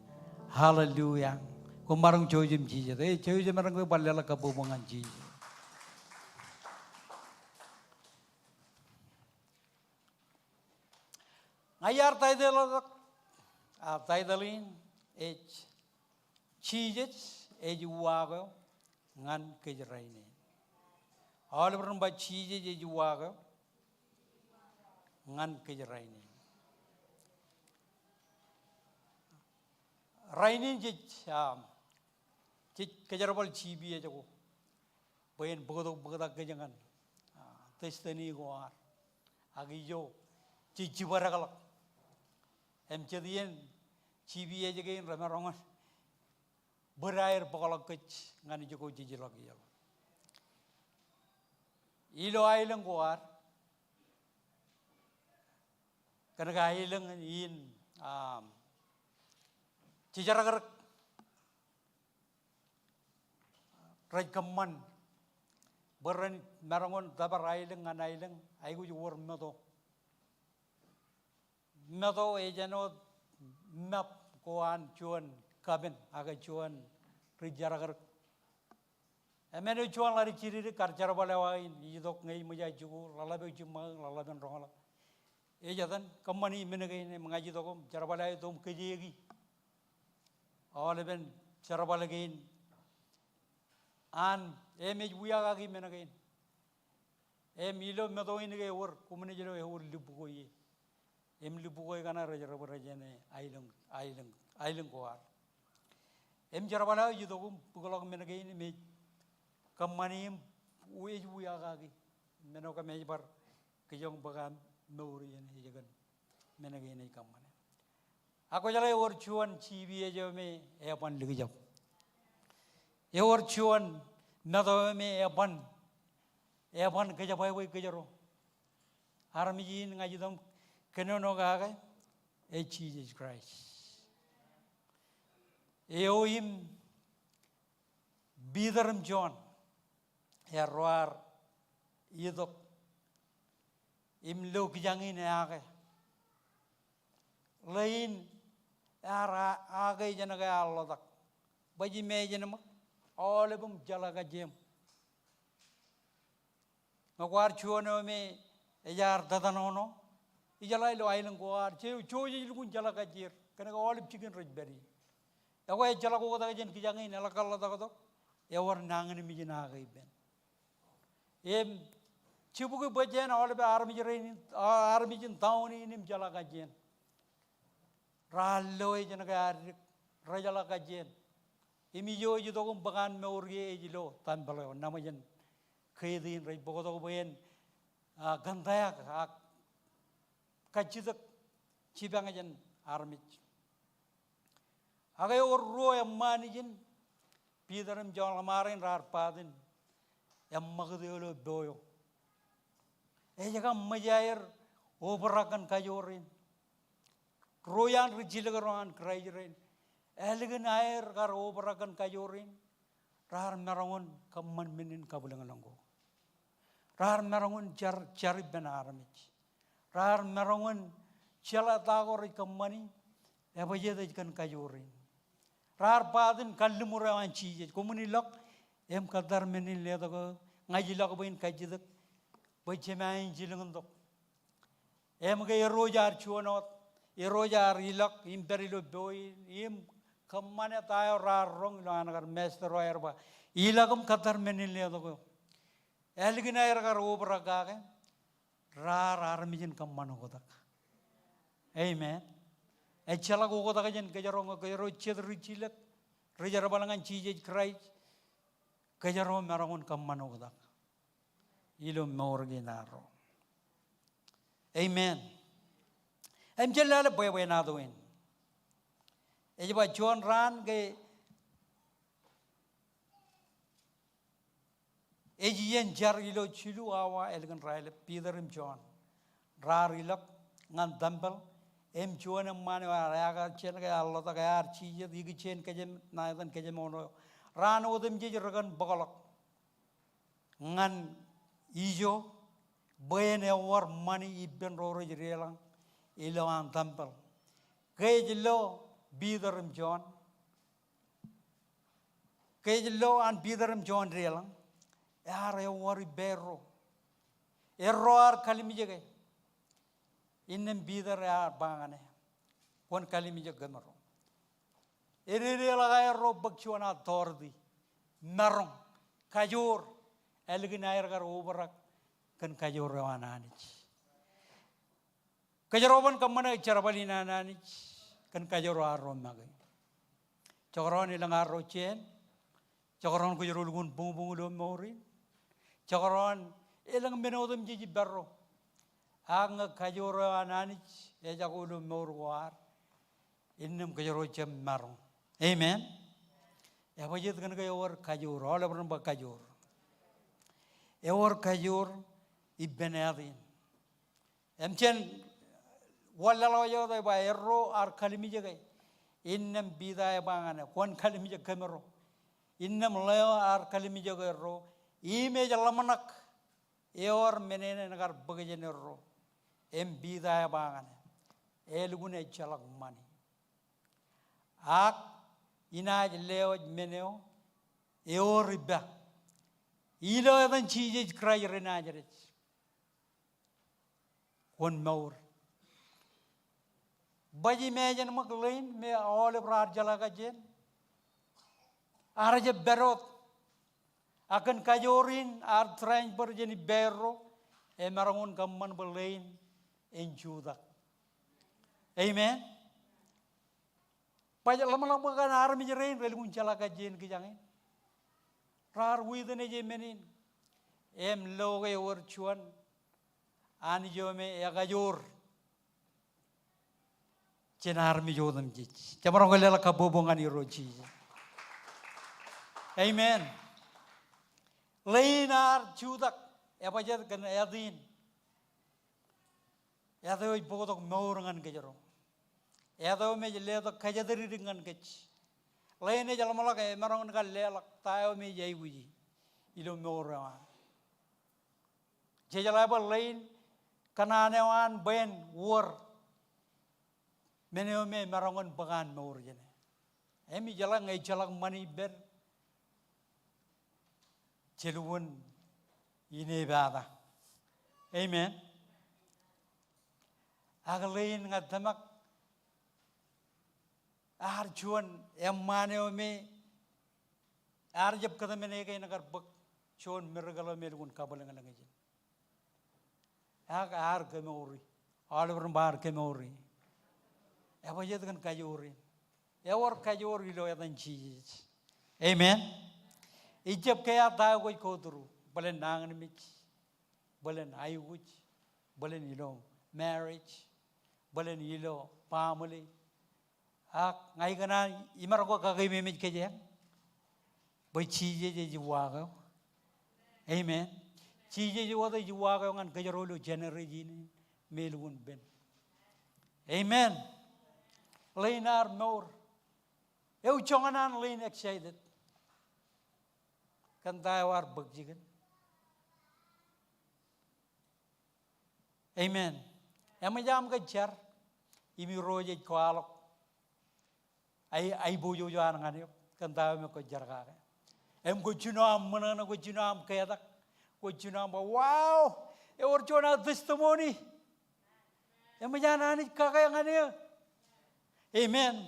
Hallelujah. Koṃ maroñ jouj im jijet. Ej jouj im maroñ ke bar leḷọk kabbokbok ñan Jisōs. Iar taitōḷọk, a, taitōḷ in ej Jisōs ej uwaak eo ñan kōj rainin. Aolep ren ba Jisōs ej uwaak eo ñan kōj rainin. Rainin jej, a, jej kōjerbal G P S ko bwe en bōktok bōktak kōj ñan, a, destiny ko ad. Ak ijo jej jibadekḷọk. Im jet iien G P S kein remaroñ in bōd aer bōkḷọk kōj ñan ijo ko jej ilọk ilo. Ilo aelōñ ko ad, kōnke aelōñ in, a, jejarkarōk rej kōṃṃan bwe ren maroñ in tōpar aelōñ ñan aelōñ, aikuj wōr meto. Meto ej āinwōt map ko an juon kapen ak juon ri jarkarōk. Im āinwōt juon ḷaddik jidikdik kar jerbal eo aō in, ij itok ñe ij ṃōj aō jikuuḷ, ḷōḷḷap eo jiṃṃakū, ḷōḷḷap in roñḷọk. Ej etan, kōṃṃani men kein im ña ij itok im jerbal aō itok im kōjeiki aolepen jerbal kein an im ej wiakaki men kein. Im ilo meto in ke ewōr, koṃwin ej lo ewōr libbu ko ie. Im libbu ko ikōṇaan rej jab rej āne aelōñ, aelōñ, aelōñ ko ad. Im jerbal aō ej itok im bōkḷọk men kein im ej kōṃṃani im ej wiakaki. Men eo kōm ej bar kijoñ bōk aṃ mour iien ej kōn men kein ej kōṃṃane. Ak kwōjeḷā ewōr juon G P S eo me eban likjab. Ewōr juon meto eo me eban, eban kōjebwābwe kōjro. Armej in ña ij itok im kōnono kake ej Jisōs Kraist. Eo im Peter im John erro ar itok im lo kijañ in eake. Ḷe in ear a-, ake jān ke ear ḷotak. Baj im ejjeṃōk aolep im jeḷā kajjieṃ. Ñe kwaar juon eo me ejaar tatanono, ijeḷā ilo aelōñ ko ad, je-, jouj ej lukkuun jeḷā kajjier, kōnke aolep jikin rej pād ie. Ekwe ejjeḷọk oktak jān kijañ in, eḷak kar ḷotaktok, ewōr nañinmej in ake ippān. Im jibukwi bwe jān aolep armej rein, a-, armej in town in im jeḷā kajjien. Raar loe jān ke ear dik, rejeḷā kajjien. Im ijo ej itok im bōk an mour ie ej ilo tempeḷ eo, ṇa ṃōj jān gate in rej bōktok bwe en, a, kōntaak ak kajjitōk jipañ jān armej. Ak ewōr ruo eṃṃaan ijin, Peter im John ḷōṃaro in raar paat in eṃṃakūt eo ilo po eo. Ej kab ṃōj aer obrak kōn kajoor in. Ro iaan ri jilkinro an Kraist rein, ālikin aer kar obrak kōn kajoor in, raar maroñ in kōṃṃan men in kabwilōñlōñ ko. Raar maroñ in jar, jar ippān armej. Raar maroñ in jeḷā ta ko rej kōṃṃani, ebajjeet ej kōn kajoor in. Raar paat in kalliṃur eo an Jisōs. Koṃwin ilọk im kōttar men in letok eo, ña ij ilọk bwe in kajjitōk, bwe jema in jilkintok. Im ke Irooj ear juon wōt, Irooj ear ilọk im pād ilo po in, im kōṃṃane ta eo raar roñ ilo an kar master eo aer ba, ilọk im kōttar men in letok eo. Ālikin aer kar obrak kake, raar armej in kōṃṃan oktak. Amen. Ejjeḷọk oktak jān kōjro ñe kōjro jet ri jilōk, ri jerbal ñan Jisōs Kraist, kōjro maroñ in kōṃṃan oktak ilo mour kein arro. Amen. Im jen lale bwebwenato in. Ej ba juon raan ke ej iien jar ilo jilu awa ālikin raelep, Peter im John raar ilọk ñan tempeḷ, im juon eṃṃaan eo ear eaak jān ke ear ḷotak, ear jijet ikijjien kōjām, ṇa etan kōjām eo ṇo. Raan otemjej rekōn bōkḷọk ñan ijo bwe en ewōr ṃani ippān ro rej deḷọñ ilowaan tempeḷ. Ke ej lo Peter im John, ke ej lo an Peter im John deḷọñ, ear ewōr ippāerro. Erro ear kalimjeke. Innām Piter ear ba ñan e, kwōn kalimjek kōmro. Ededeḷọk aerro bōk juon authority, maroñ, kajoor, ālikin aer kar obrak kōn kajoor eo an Anij. Kōjro ban kōṃṃane jerbal in an Anij kōn kajoor eo arro make. Jekdọọn elōñ arro jāān, jekdọọn kōjro lukkuun buñbuñ ilo mour in, jekdọọn elōñ men otemjej ippārro. Ak ñe kajoor eo an Anij ejako ilo mour ko ad, innām kōjro jab maroñ. Amen. Ebajjeet kōn ke ewōr kajoor, aolep ren ba kajoor. Ewōr kajoor ippān āt in. Im jen wanlaḷọk eo ej ba erro ear kalimjeke. Innām Piter ej ba ñan e, kwōn kalimjek kōmro. Innām ḷeo ear kalimjek erro, im ej ḷōmṇak ewōr men eṇ en kar bōk jān erro. Im Piter ej ba ñan e, elukkuun ejjeḷọk ṃani. Ak inaaj lewōj men eo ewōr ippa ilo etan Jisōs Kraist ri Nazeret. Kwōn mour. Baj imagine ṃōk ḷein me aolep raar jeḷā kajjien. Ear jab pād wōt. Ak kōn kajoor in ear transfer jān ippāerro, emaroñ in kōṃṃan bwe ḷein en jutak. Amen. Baj ḷōmṇak ṃōk an armej rein relukkuun jeḷā kajjien kijañin. Raar witness e men in. Im lo ke ewōr juon Anij eo me ekajoor jān armej otemjej. Jemaroñ ke leḷọk kabbokbok ñan Irooj Jisōs. Amen. Ḷein ear jutak, ebajjeet kōn āt in. Āt eo ej bōktok mour ñan kōjro. Āt eo me ej letok kōjatdikdik ñan kōj. Ḷein ej ḷōmṇak emaroñ in kar leḷọk ta eo me ej aikuji ilo mour eo an. Jej jeḷā bwe ḷein kōṇaan eo an bwe en wōr men eo me emaroñ in bōk an mour jāne. Im ijeḷā ñe ejjeḷọk ṃani ippād, jelukkuun inepata. Amen. Ak ḷein ña tōmak ear juon eṃṃaan eo me ear jab kōtmāne ke en kar bōk juon miracle eo me elukkuun kabwilōñlōñ ijin. Ak ear kemouri. Aolep ren ba ear kemouri. Ebajjeet kōn kajoor in. Ewōr kajoor ilo etan Jisōs. Amen. Ijab ke ear ta eo kwōj go through. Bōlen nañinmej. Bōlen aikuj. Bōlen ilo marriage. Bōlen ilo family. Ak ña ikōṇaan imaroñ ke kakeememej kōj eñ bwe Jisōs ej uwaak eo. Amen. Jisōs wōt ej uwaak eo ñan kōjro ilo generation in me elukkuun pen. Amen. Ḷein ear mour. Ewi joñan an ḷein excited kōn ta eo ear bōk jikin? Amen. Eṃōj aṃ ke jar im Irooj ej kwaḷọk ai, aiboojoj eo an ñan eok kōn ta eo me kwōj jar kake. Im kwōj jino aṃ ṃōṇōṇō, kwōj jino aṃ ketak, kwōj jino aṃ ba, wow, ewōr juon aō testimony. Eṃōj an Anij kake ñan eō. Amen.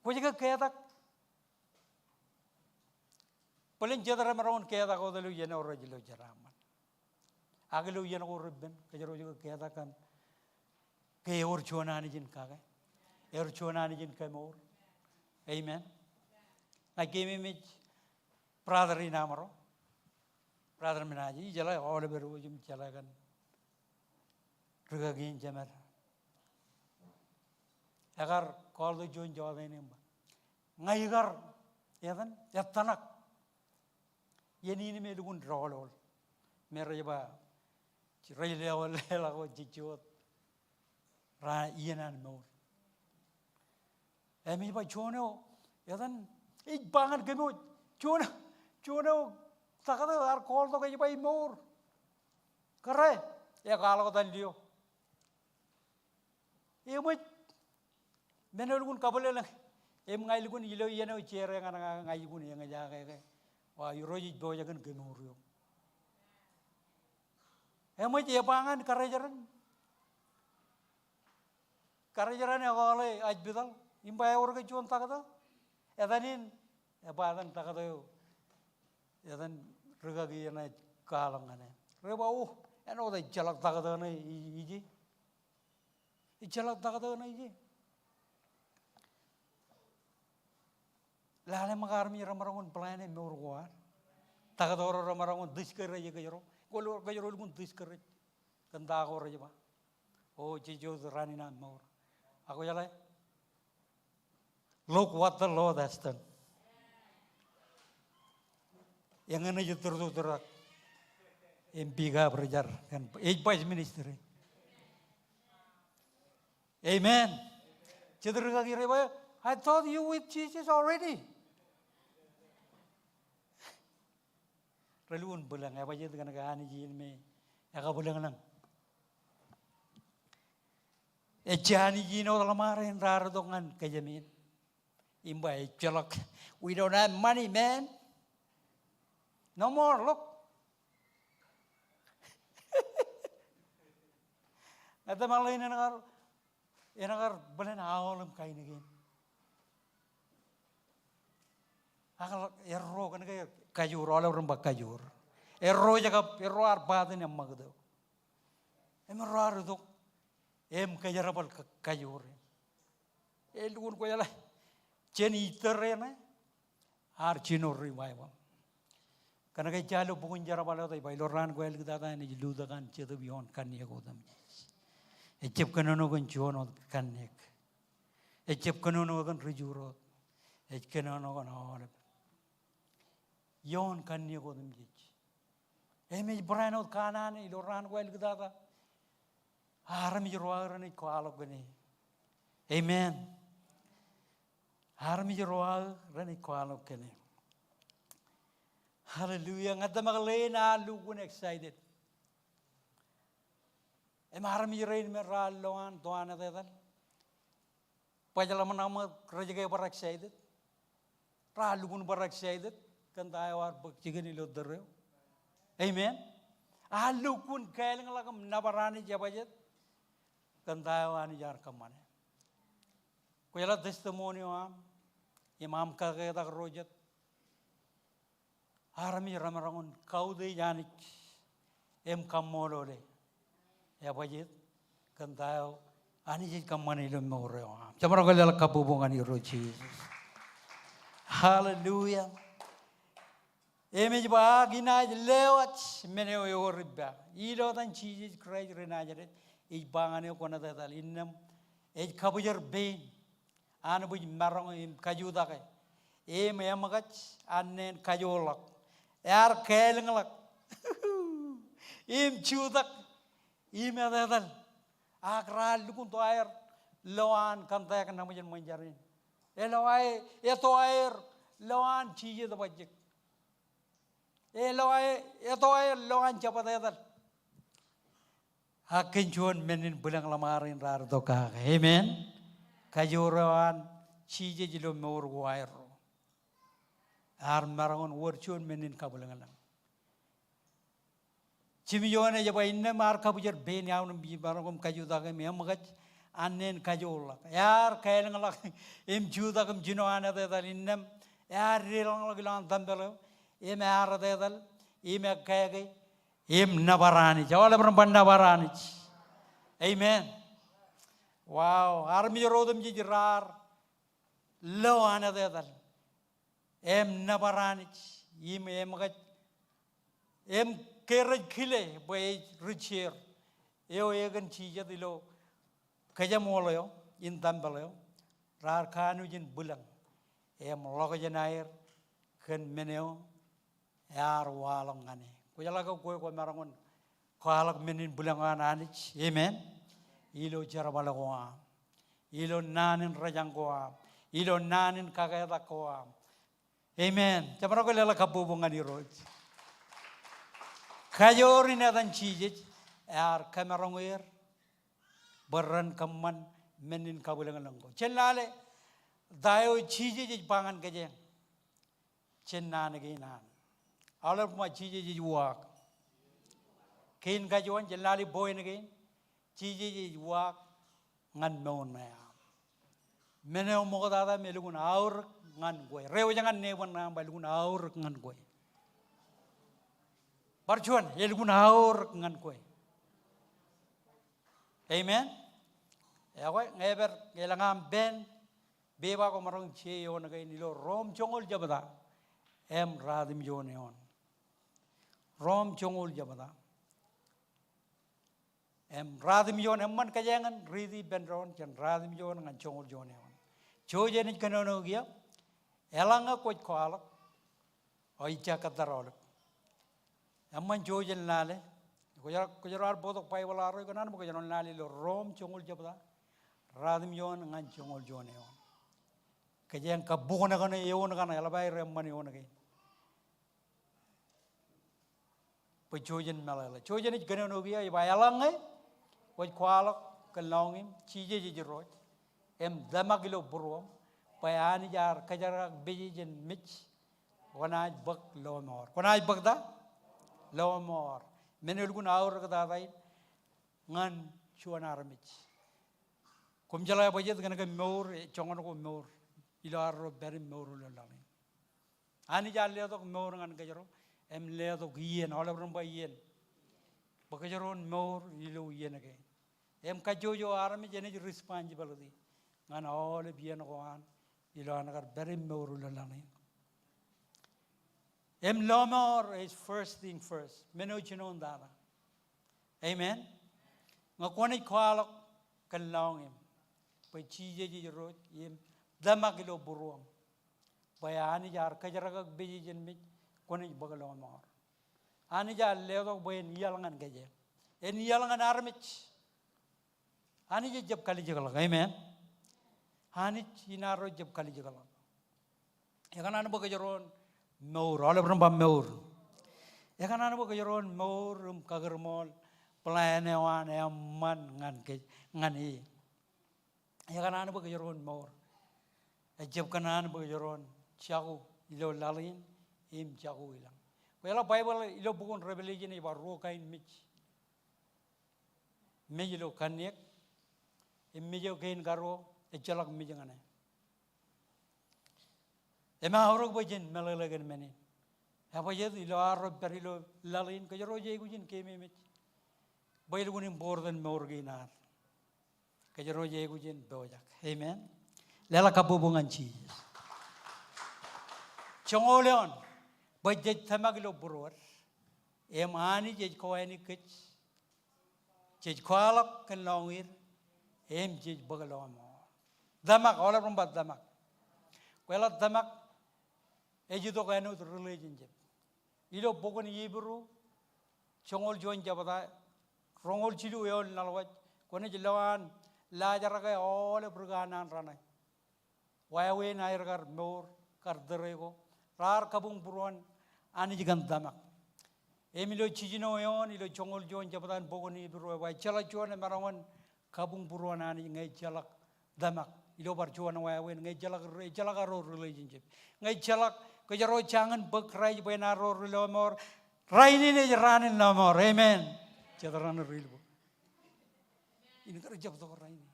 Kwōj ke ketak? Bōlen jet remaroñ in ketak wōt ilo iien eo rej lo jeraaṃṃan. Ak ilo iien ko repen, kōjro ej ketak kōn ke ewōr juon Anij in kake. Ewōr juon Anij in kemour. Amen. Ña ij keememej brother in aṃro, brother Minaji, ijeḷā aolep ro im jeḷā kōn rikaki in jemed. Ekar call tok juon jota in im ba, ña ikar, etan, ettōṇak iien in me elukkuun doḷoḷ. Me rej ba, rej leḷọk, leḷọk wōt jejjo wōt ra iien an mour. Im ij ba juon eo, etan, ij ba ñan kōm wōj, juon, juon eo taktō ear call tok ej ba imour. Kōrā, ekwaḷọk etan lio. Eṃōj, men eo elukkuun kabwilōñlōñ. Im ña elukkuun ilo iien eo share ñan ña, ña elukkuun eñjake ke, wa, Irooj ej pojak in kemour eok. Eṃōj, eba ñan kōrā ijeren. Karijeran ekọọle hospital im ba ewōr ke juon taktō. Etan in, e ba etan taktō eo etan rikaki eṇ ej kwaḷọk ñan e. Rej ba, o, āinwōt ejjeḷọk taktō ṇe ije. Ejjeḷọk taktō ṇe ije. Lale ṃōk armej remaroñ in plan e mour ko ad. Taktō ro remaroñ in discourage kōjro. Kwōlo kōjro lukkuun discourage kōn ta ko rej ba. O, jej wōt raan in aṃ mour. Ak kwōjeḷā, look what the Lord has done. Eñin ej tūrtūtrak im pick up Richard kōn ej baj ministry. Amen. Jet rikaki rej ba, I thought you with Jesus already. Relukkuun bwilōñ, ebajjeet kōnke Anij in me ekabwilōñlōñ. Ejja Anij in wōt ḷōṃaro in raar itok ñan kōjām in im ba ejjeḷọk. We don't have money, man. No more, look. Ña ij tōmak ḷein enaaj kar, enaaj kar bōlen aolep kain kein. Ak erro kōnke kajoor, aolep ren ba kajoor. Erro ej kab, erro ear baatin eṃṃakūt eo. Im erro ear itok im kōjerbal ka-, kajoor in. Elukkuun kwōjeḷā jān Easter eṇ ear jino revival. Kōnke ejja ilo bok in Jerbal eo ej ba ilo raan ko āliktata eṇ ej lutōk an Jetōb ioon kanniōk otemjej. Ejjab kōnono kōn juon wōt kanniōk. Ejjab kōnono kōn ri-Ju ro wōt. Ej kōnono kōn aolep ioon kanniōk otemjej. Im ej barāinwōt kanaan ilo raan ko āliktata. Armej ro aō renaaj kwaḷọk kōn e. Amen. Armej ro aō renaaj kwaḷọk kōn e. Hallelujah. Ña ij tōmak ḷein ear lukkuun excited. Im armej rein me raar lo an to an etetal. Baj ḷōmṇak ṃōk rej ke bar excited. Raar lukkuun bar excited kōn ta eo ear bōk jikin ilo tōre eo. Amen. Ear lukkuun kālōñḷọk im nōbar Anij ebajjeet kōn ta eo Anij ear kōṃṃane. Kwōjeḷā testimony eo aṃ im aṃ kaketak ro jet. Armej remaroñ in kautiej Anij im kaṃṃoolole ebajjeet kōn ta eo Anij ej kōṃṃane ilo mour eo aṃ. Jemaroñ ke leḷọk kabbokbok ñan Irooj Jisōs. Hallelujah. Im ej ba ak inaaj lewōj men eo ewōr ippa. Ilo etan Jisōs Kraist ri Najaret, ij ba ñan eok kwōn etetal innām ej kabwijer pein an bwij maroñ im kajutake im eṃōkaj an neen kajoorḷọk. Ear kālōñḷọk im jutak im etetal. Ak raar lukkuun to aer lo an kōntaak ṇa ṃōjin ṃōn jar in. Elo aer, eto aer lo an jijet bajjek. Elo aer, eto aer lo an jab etetal. Ak kōn juon men in bwilōñ ḷōṃaro in raar itok kake. Amen. Kajoor eo an Jisōs ilo mour ko aerro. Ear maroñ in wōr juon men in kabwilōñlōñ. Jimmy Jones ej ba innām ear kabwijer pein eo an im maroñ im kajutake im eṃōkaj an neen kajoorḷọk. Ear kālōñḷọk im jutak im jino an etetal innām ear deḷọñḷọk ilowaan tempel eo im ear etetal im ekkāke im nōbar Anij. Aolep ren ba nōbar Anij. Amen. Wow, armej ro otemjej raar lo an etetal im nōbar Anij im eṃōkaj im ke rej kile bwe ej ri-jeer eo ekōn jijet ilo kōjeṃool eo in tempel eo raar kanooj in bwilōñ im ḷọk jān aer kōn men eo ear waḷọk ñan e. Kwōjeḷā ke kwe kwōmaroñ in kwaḷọk men in bwilōñ an Anij. Amen. Ilo jerbal ko aṃ, ilo naan in rōjañ ko aṃ, ilo naan in kaketak ko aṃ. Amen. Jemaroñ ke leḷọk kabbokbok ñan Irooj. Kajoor in etan Jisōs ear kōmaroñ er bwe ren kōṃṃan men in kabwilōñlōñ ko. Jen lale ta eo Jisōs ej ba ñan kōjeañ jān naan kein an. Aolep ṃōk Jisōs ej uwaak. Kein kajuon, jen lale point kein. Jisōs ej uwaak ñan mour ṇe aṃ. Men eo ṃoktata im elukkuun aorōk ñan kwe. Reiwōj ñan neighbor ṇe aṃ ba, elukkuun aorōk ñan kwe. Bar juon, elukkuun aorōk ñan kwe. Amen. Ekwe, ñe epād, elōñ aṃ pen, bwe ba koṃ maroñ je eoon kein ilo Rom joñoul jebta im ratimjuon eoon. Rom joñoul jebta im ratimjuon, eṃṃan kōjeañ in riiti ippān doon jān ratimjuon ñan joñoul juon eoon. Jouj enaaj kōnono kiiō, eḷaññe kwōj kwaḷọk, ejja kōttar aolep. Eṃṃan jouj in lale. Kwōj ro, kwōj ro ar bōktok Baibōḷ arro, ikōṇaan bwe kwōj ro lale ilo Rom joñoul jebta, ratimjuon ñan joñoul juon eoon. Kōjeañ kabboknōknō eoon kaṇe, eḷap aer eṃṃan eoon kein. Bwe jouj in meḷeḷe. Jouj enaaj kōnono kiiō, ej ba, eḷaññe kwōj kwaḷọk kōn lọñiṃ im Jisōs ej Irooj im tōmak ilo būruōṃ, bwe Anij ear kōjerkakpeje jān mej, kwōnaaj bōk lọmọọr. Kwōnaaj bōk ta? Lọmọọr. Men eo elukkuun aorōktata in ñan juon armej. Koṃ jeḷā bwe jet kōnke mour, e, joñan ko mour ilo arro pād im mour ilo laḷ in. Anij ear letok mour ñan kōjro im letok iien, aolep ren ba iien. Bwe kōjro en mour ilo iien kein. Im kajjojo armej enaaj responsibility ñan aolep iien ko an ilo an kar pād im mour ilo laḷ in. Im lọmọọr ej first thing first. Men eo jinoin tata. Amen. Ñe kwōnaaj kwaḷọk kōn lọñiṃ bwe Jisōs ej Irooj im tōmak ilo būruōṃ, bwe Anij ear kōjerkakpeje jān mej, kwōnaaj bōk lọmọọr. Anij ear letok bwe en iaḷ ñan kōjeañ. En iaḷ ñan armej. Anij ejjab kalijekḷọk. Amen. Anij in arro ejjab kalijekḷọk. Ekōṇaan bwe kōjro en mour, aolep ren ba mour. Ekōṇaan bwe kōjro en mour im kakūrmool plan eo an eṃṃan ñan ke, ñan e. Ekōṇaan bwe kōjro en mour. Ejjab kōṇaan bwe kōjro en jako ilo laḷ in im jako ilañ. Bwe eḷap Baibōḷ ilo bok in Revelation ej ba ruo kain mej. Mej ilo kanniōk, im mej eo kein karuo, ejjeḷọk mej ñan e. Im aorōk bwe jen meḷeḷe kōn men in. Ebajjeet ilo arro pād ilo laḷ in, kōjro ej aikuj in keememej bwe elukkuun important mour kein ad. Kōjro ej aikuj in pojak. Amen. Leḷọk kabbokbok ñan Jisōs. Joñoul eoon, bwe jej tōmak ilo būruod. Im Anij ej kowānōk kōj. Jej kwaḷọk kōn lọñiid, im jej bōk lọmọọr. Tōmak, aolep ren ba tōmak. Kwōjeḷā tōmak, ej itok āinwōt relationship. Ilo bok in Hibru, joñoul juon jebta, roñoul jilu eoon ḷọk, kwōnaaj lo an laajrak e aolep ri kanaan raṇe. Wāween aer kar mour, kar tōre ko, raar kabuñbūruon Anij kōn tōmak. Im ilo jiljino eoon, ilo joñoul juon jebta in bok in Hibru, ej ba, ejjeḷọk juon emaroñ in kabuñbūruon Anij ñe ejjeḷọk tōmak. Ilo bar juon wāween, ñe ejjeḷọk, ejjeḷọk arro relationship. Ñe ejjeḷọk, kōjro jañin bōk Kraist bwe en arro ri lọmọọr. Rainin ej raan in lọmọọr. Amen. Jet raṇe ri ilbōk in kar jab tok rainin.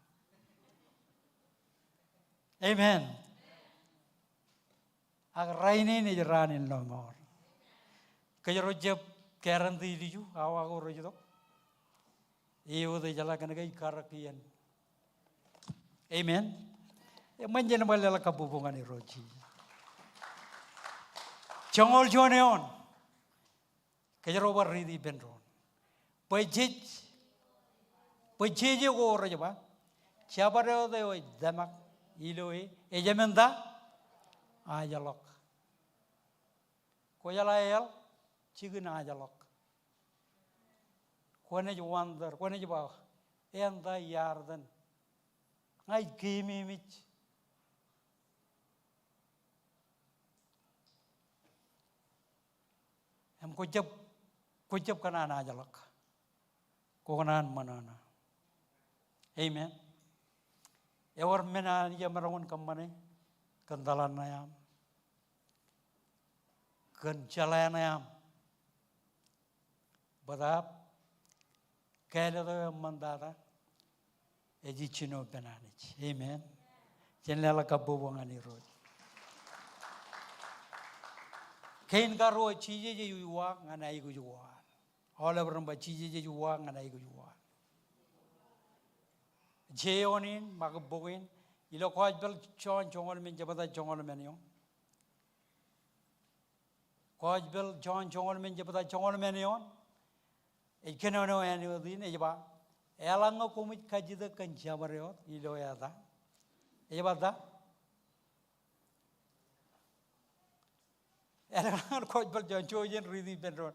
Amen. Ak rainin ej raan in lọmọọr. Kōjro jab guarantee ilju, awa ko rej itok. Eutiej, eḷap kōn ke ej karōk iien. Amen. Eṃṃan jen bar leḷọk kabbokbok ñan Irooj Jisōs. Joñoul juon eoon. Kōjro bar riiti ippān doon. Bwe jej, bwe jeje ko rej ba, jabdewōt eo ej tōmak ilo e, ejāmin ta? Ajḷọk. Kwōjeḷā eḷ, jikin ajḷọk. Kwōnaaj wonder, kwōnaaj ba, eṇ ta iar tōn. Ña ij keememej. Im kwō jab, kwō jab kōṇaan ajḷọk. Kwō kōṇaan ṃōṇōṇō. Amen. Ewōr men Anij emaroñ in kōṃṃane kōn tōḷan ṇe aṃ, kōn jeḷā ṇe aṃ. Bōtab kāālōt eo eṃṃantata, ej ijjino ippān Anij. Amen. Jen leḷọk kabbokbok ñan Irooj. Kein karuo, Jisōs ej uwaak ñan aikuj ko ad. Aolep ren ba Jisōs ej uwaak ñan aikuj ko ad. Ej eoon in, ṃakūtbok in, ilo Gospel John joñoul emān jebta joñoul emān eoon. Gospel John joñoul emān jebta joñoul emān eoon. Ej kōnono āinwōt in, ej ba, eḷaññe koṃij kajjitōk kōn jabdewōt ilo eta. Ej ba ta? Eḷaññe Gospel John, jouj im riiti ippān doon.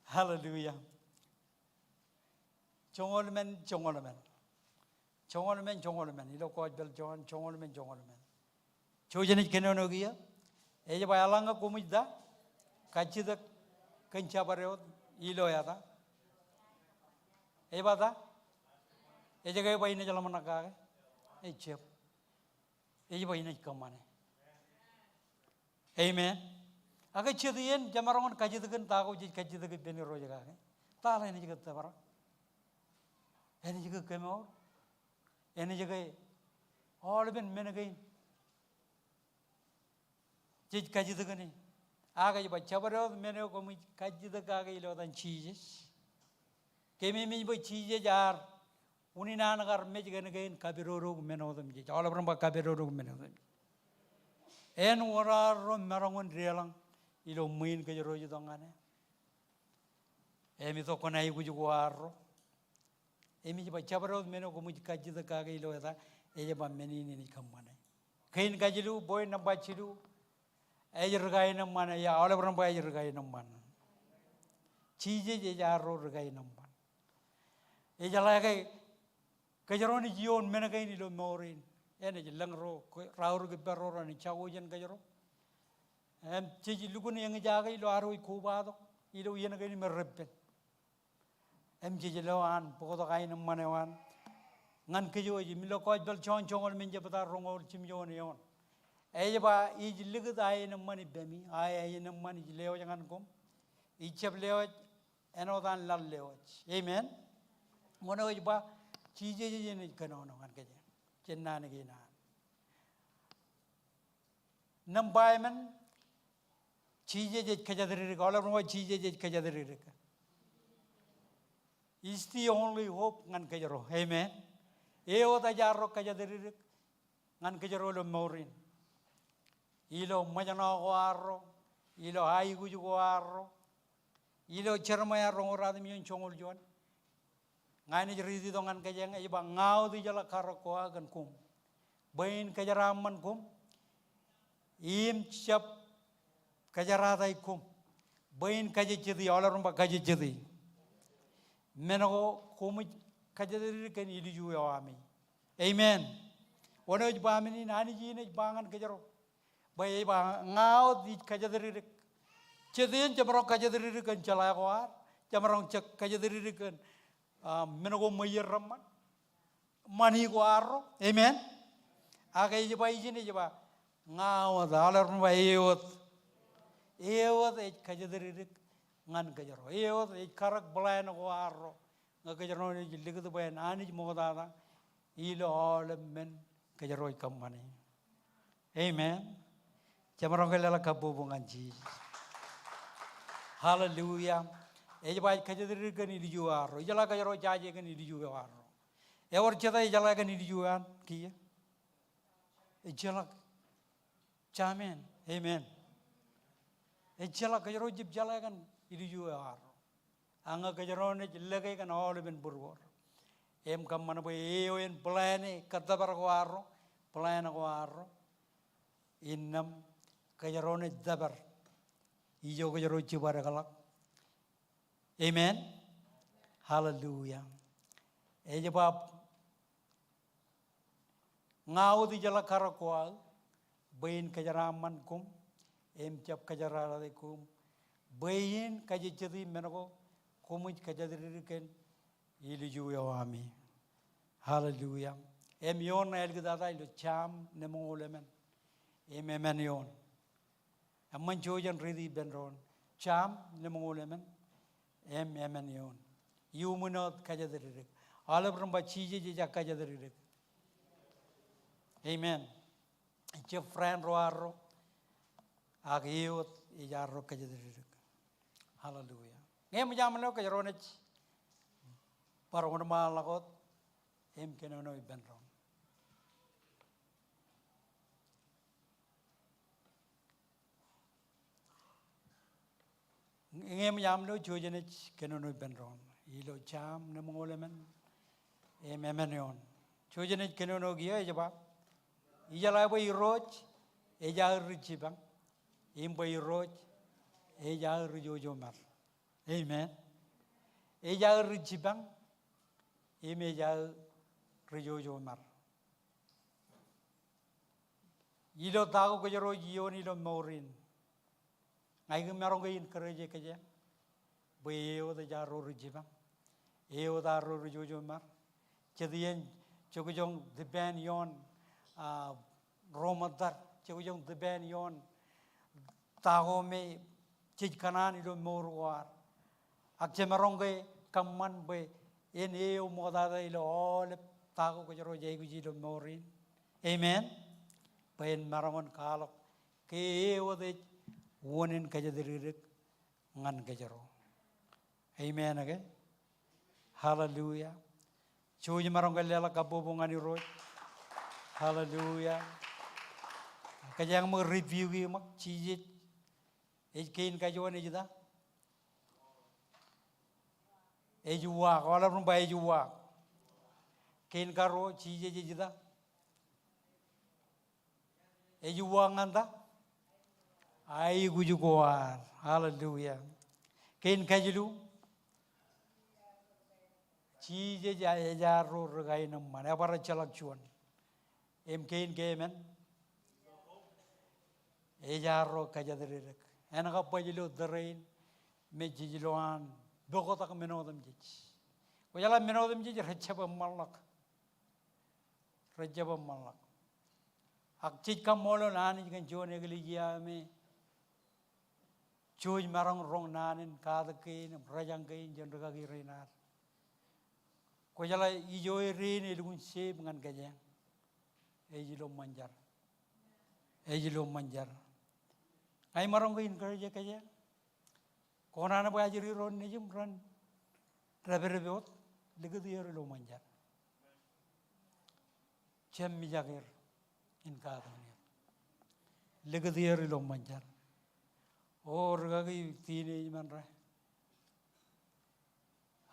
Hallelujah. Joñoul emān, joñoul emān. Joñoul emān, joñoul emān. Ilo Gospel John, joñoul emān, joñoul emān. Jouj im ej kōnono kiiō. Ej ba eḷaññe koṃij ta? Kajjitōk kōn jabdewōt ilo eta. Ej ba ta? Ej ke ba inaaj ḷōmṇak kake? Ejjab. Ej ba inaaj kōṃṃane. Amen. Ak jet iien jemaroñ in kajjitōk kōn ta ko jej kajjitōk ippān Irooj kake, ta ḷe enaaj ke tōprak? Enaaj ke kemour? Enaaj ke aolepen men kein jej kajjitōk kōn e? Ak ej ba jabdewōt men eo koṃij kajjitōk kake ilo etan Jisōs. Keememej bwe Jisōs ear unin an kar mej kōn kein kapidodoik men otemjej. Aolep ren ba kapidodoik men otemjej. En wōr arro maroñ in deḷọñ ilo ṃwiin kōjro ej itok ñan e? Im itok kōn aikuj ko arro. Im ej ba jabdewōt men eo koṃij kajjitōk kake ilo eta, ej ba men in enaaj kōṃṃane. Kein kajilu, point nōṃba jilu, ej ri kaenōṃṃan. Ia, aolep ren ba ej ri kaenōṃṃan. Jisōs ej arro ri kaenōṃṃan. Ejeḷā ke kōjro naaj ioon men kein ilo mour in, enaaj lōñ ro raorōk ippārro renaaj jako jān kōjro. Im jej lukkuun eñjake ilo ad wōj kobatok ilo iien kein me reppen. Im jej lo an bōktok aenōṃṃan eo an ñan kōj wōj. Im ilo Gospel John joñoul emān jebta roñoul jimjuon eoon, ej ba ij likūt aenōṃṃan ippemi, aō aenōṃṃan ij lewōj ñan koṃ. Ij jab lewōj āinwōt an laḷ lewōj. Amen. Wōn eo ej ba Jisōs ej enaaj kōnono ñan kōj jān naan kein an. Nōṃba emān, Jisōs ej kōjatdikdik. Aolep ren ba Jisōs ej kōjatdikdik. Is the only hope ñan kōjro. Amen. E wōt ej arro kōjatdikdik ñan kōjro ilo mour in. Ilo ṃōjṇọ ko arro, ilo aikuj ko arro, ilo Jeremaia roñoul ruatimjuon joñoul juon. Ña inaaj riiti tok ñan kōj eñ, ej ba, ña wōt ijeḷā karōk ko aō kōn koṃ, bwe in kōjeraaṃṃan koṃ im jab kōjerataik koṃ, bwe in kajejjeti. Aolep ren ba kajejjeti. Men ko koṃij kōjatdikdik kōn ilju eo ami. Amen. Wōn eo ej ba men in? Anij in ej ba ñan kōjro bwe ej ba, ña wōt ij kōjatdikdik. Jet iien jemaroñ kōjatdikdik kōn jeḷā ko ad, jemaroñ kōjatdikdik kōn, ah, men ko ṃweier reṃṃan, ṃani ko arro. Amen. Ak ej ba ijin, ej ba, ña wōt, aolep ren ba e wōt. E wōt ej kōjatdikdik ñan kōjro. E wōt ej karōk plan ko arro ñe kōjro naaj likūt bwe en Anij ṃoktata ilo aolep men kōjro ej kōṃṃane. Amen. Jemaroñ ke leḷọk kabbokbok ñan Jisōs? Hallelujah. Ej ba ej kōjatdikdik kōn ilju eo arro. Ijeḷā kōjro jaje kōn ilju eo arro? Ewōr jete ejeḷā kōn ilju eo an kiiō? Ejjeḷọk. Amen. Amen. Ejjeḷọk. Kōjro jab jeḷā kōn ilju eo arro. Ak ñe kōjro naaj lōke kōn aolepen būruod im kōṃṃan bwe eo en plan e kōttōpar ko arro, plan ko arro, innām kōjro naaj tōpar ijo kōjro jibadekḷọk. Amen. Hallelujah. Ej ba, ña wōt ijeḷā karōk ko aō, bwe in kōjeraaṃṃan koṃ im jab kōjerataik koṃ, bwe in kajejjeti men ko koṃij kōjatdikdik kōn ilju eo ami. Hallelujah. Im eoon ṇa āliktata ilo Sam lemñoul emān im emān eoon. Eṃṃan, jouj jen riiti ippān doon. Sam lemñoul emān im emān eoon. Iuṃwin wōt kōjatdikdik. Aolep ren ba Jisōs ej kōjatdikdik. Amen. Ejjab friend ro arro, ak e wōt ej arro kōjatdikdik. Hallelujah. Ñe eṃōj aṃ lo, kōjro naaj bar wōnṃaanḷọk wōt im kōnono ippān doon. Ñe eṃōj aṃ lo, jouj im kōnono ippān doon. Ilo Sam ṇe ṃōñoul emān im emān eoon. Jouj im kōnono kiiō, ej ba, ijeḷā bwe Irooj ej aō ri jipañ, im bwe Irooj ej aō ri jojomar. Amen. Ej aō ri jipañ im ej aō ri jojomar. Ilo ta ko kōjro ej iioon ilo mour in, ña ikōṇaan maroñ ke encourage kōjeañ bwe e wōt ej arro ri jipañ, e wōt arro ri jojomar. Jet iien jekjek depend ioon, ah, ro ṃōttad, jekjek depend ioon ta ko me jej kōṇaan ilo mour ko ad. Ak jemaroñ ke kōṃṃan bwe en e eo ṃoktata ilo aolep ta ko kōjro ej aikuj ilo mour in. Amen. Bwe en maroñ in kwaḷọk ke e wōt ej wōn in kōjatdikdik ñan kōjro. Amen ke? Hallelujah. Jouj im maroñ ke leḷọk kabbokbok ñan Irooj. Hallelujah. Kōjeañ ṃōk review e ṃōk, Jisōs ej kein kajuon ej ita? Ej uwaak. Aolep ren ba ej uwaak. Kein karuo, Jisōs ej ita? Ej uwaak ñan ta? Aikuj ko ad. Hallelujah. Kein kajilu, Jisōs ej arro ri kaenōṃṃan, ebar ejjeḷọk juon. Im kein keemān, ej arro kōjatdikdik. En kab baj ilo tōre in me jej lo an bōktok men otemjej. Kwōjeḷā men otemjej rejjab eṃṃanḷọk. Rejjab eṃṃanḷọk. Ak jej kaṃṃoolol Anij kōn juon eklejia me jouj maroñ roñ naan in katak kein im rōjañ kein jān rikaki rein ad. Kwōjeḷā ijo edeen elukkuun shape ñan kōjeañ. Ej ilo ṃōn jar. Ej ilo ṃōn jar. Ña imaroñ ke encourage kōjeañ. Kōṇaan bwe ajri ro nejūṃ ren dāpdep wōt, likūt er ilo ṃōn jar. Jab mijak er in katakin er. Likūt er ilo ṃōn jar. O rikaki teenage men ro,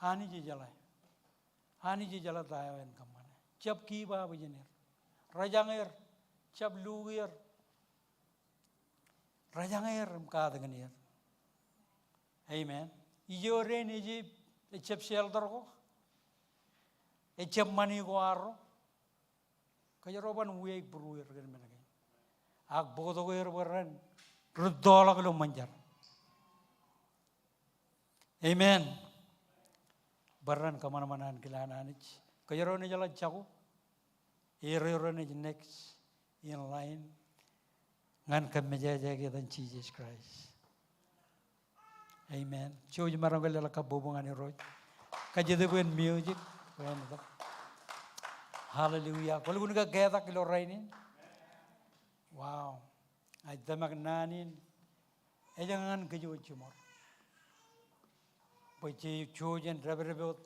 Anij ejeḷā. Anij ejeḷā ta eo en kōṃṃane. Jab give up ijin er. Rōjañ er. Jab luuk er. Rōjañ er im katakin er. Amen. Ijo edeen ej, ejjab shelter ko, ejjab ṃani ko arro. Kōjro ban wiaik būruer kōn men kein. Ak bōktok er bwe ren rūttoḷọk ilo ṃōn jar. Amen. Bwe ren kōṃanṃan ankilaan Anij. Kōjro naaj jeḷā jako. Eo ro naaj next in line ñan kōmmejeje etan Jisōs Kraist. Amen. Jouj maroñ ke leḷọk kabbokbok ñan Irooj. Kajjitōk bwe en music, bwe en tok. Hallelujah. Kwōlukkuun ke ketak ilo rainin? Wow. Ij tōmak naan in ej ñan kōj wōj jiṃor. Bwe jej jouj im dāpdep wōt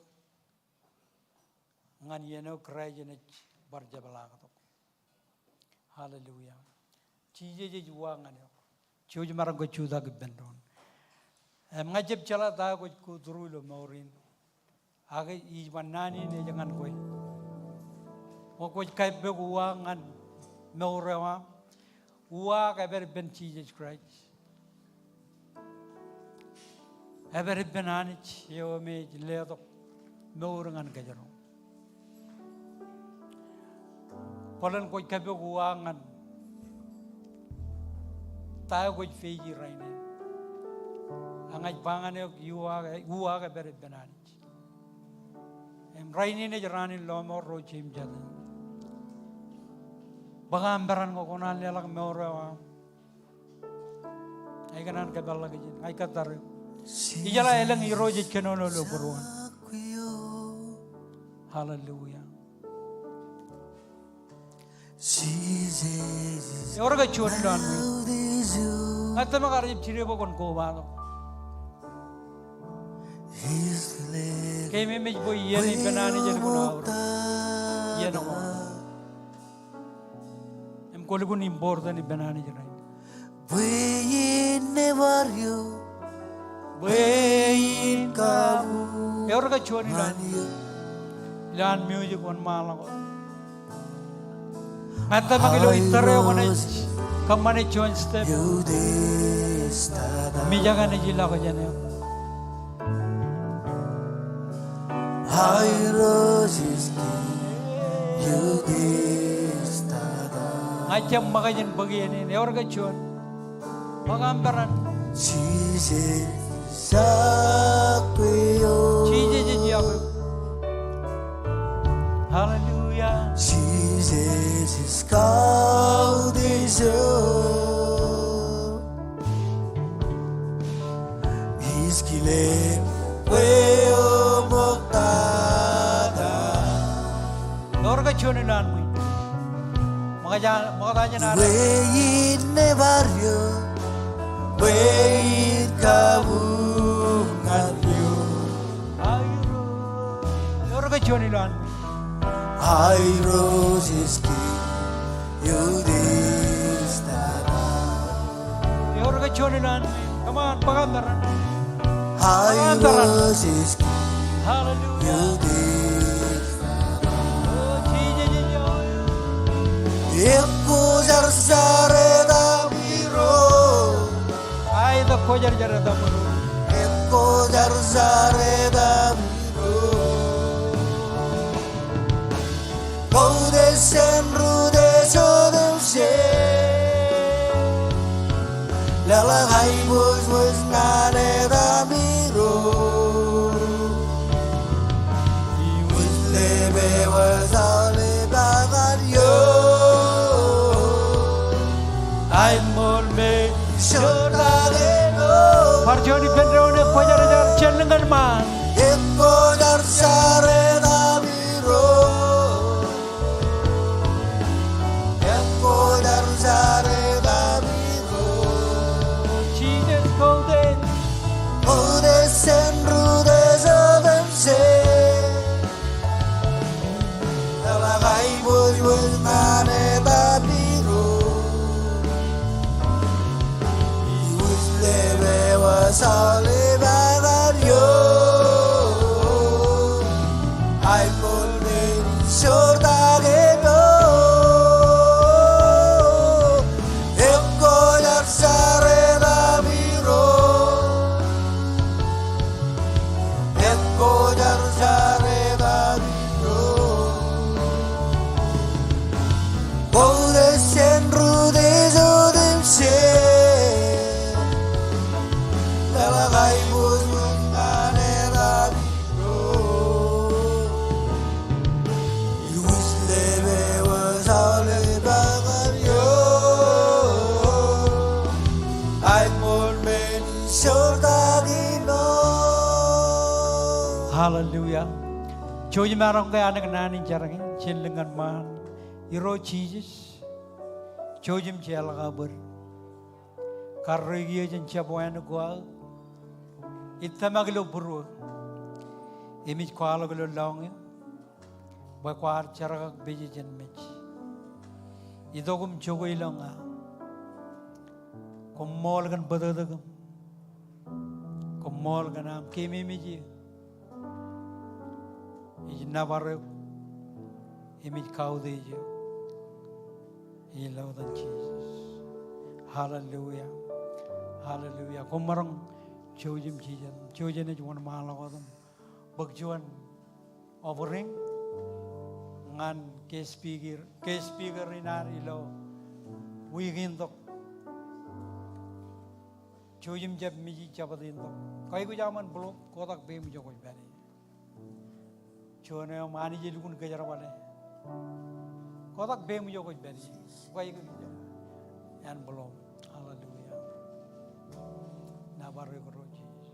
ñan iien eo Kraist enaaj bar jepḷaaktok. Hallelujah. Jisōs ej uwaak ñan eok. Jouj maroñ ke jutak ippān doon. Im ña ijab jeḷā ta kwōj go through ilo mour in. Ak ij ba naan in ej ñan kwe. Ṃōk kwōj kappok uwaak ñan mour eo aṃ. Uwaak epād ippān Jisōs Kraist. Epād ippān Anij eo me ej letok mour ñan kōjro. Bōlen kwōj kappok uwaak ñan ta eo kwōj face rainin. Ak ña ij ba ñan eok uwaak, uwaak epād ippān Anij. Im rainin ej raan in lọmọọr ro jeiū im jatū. Bōk aṃ peran ñe kwō kōṇaan leḷọk mour eo aṃ. Ña ikōṇaan kōpeḷḷọk ijin, ña ikōttar eok. Ijeḷā elōñ Irooj ej kōnono ilo būruon. Hallelujah. Ewōr ke juon ilowaan ṃwiin? Ña tōmak ear jab jidik bwe kwōn kobatok. Keememej bwe iien ippān Anij elukkuun aorōk. Iien ko. Im kwōlukkuun important ippān Anij rainin. Bwe in nōbar eō, bwe in kabuñ. Ewōr ke juon ilowaan, ilowaan music wōnṃaanḷọk wōt? Ña tōmak ilo ittōr eo kwōnaaj kōṃṃane juon step. Mijak enaaj ilọk jān eok. Ña ij jab ṃōkaj in bōk iien in. Ewōr ke juon? Bōk aṃ peran. Jisōs ej iọkwe. Hallelujah. Ewōr ke juon ilowaan ṃwiin? Ṃokta, ṃokta jān ad. Bwe in nōbar eō, bwe in kabuñ ñan eō. Ewōr ke juon ilowaan ṃwiin? Ewōr ke juon ilowaan ṃwiin? Come on, bōk aṃ peran. Hallelujah. O Jisōs, ekwojarjar etaṃ Irooj. Aet, ekwojarjar etaṃ Irooj. Ekwojarjar etaṃ Irooj. Koutiej jān rūtiej otemjej. Leḷọk aiboojoj ñan etaṃ Irooj. Iwōj lepewōj aolep ṃōkaj eo. Aet ṃool men ijo ta ke eo. Bar juon ippān doon, ekwojarjar jān lōñ kōn ṃaan. Ekwojarjar etaṃ Irooj. Ekwojarjar etaṃ Irooj. Jisōs, koutiej. Koutiej jān rūtiej otemjej. Leḷọk aiboojoj ñan etaṃ Irooj. Iwōj lepewōj aolep ṃōkaj eo. Aet ṃool men ijo ta ke eo. Ekwojarjar etaṃ Irooj. Ekwojarjar etaṃ Irooj. Koutiej jān rūtiej otemjej. Leḷọk aiboojoj ñan etaṃ Irooj. Iwōj lepewōj aolep ṃōkaj eo. Aet ṃool men ijo ta ke eo. Hallelujah. Jouj im maroñ ke anōk naan in jar in, jen lōñ ñan ṃaan. Irooj Jisōs, jouj im jeorḷọk aō bōd. Karreoik eō jān jab wānōk ko aō. Ij tōmak ilo būruō im ij kwaḷọk ilo lọñiō bwe kwaar jerkakpeje jān mej. Itok im jokwe ilo ña. Koṃṃool kōn bōtōktōkōm. Koṃṃool kōn aṃ keememej eō. Ij nōbar eok im ij kautiej eok ilo etan Jisōs. Hallelujah. Hallelujah. Koṃ maroñ jouj im jijet. Jouj enaaj wōnṃaanḷọk wōt im bōk juon offering ñan guest speaker, guest speaker in ad ilo wiik in tok. Jouj im jab mej ijabōt in tok. Kwe kwōj aṃ envelope, kotak peiṃ ijo kwōj pād ie. Juon eo im Anij elukkuun kōjerbale. Kotak peiṃ ijo kwōj pād ie. Kwe kwōj aṃ envelope. Hallelujah. Nōbar eok Irooj Jisōs.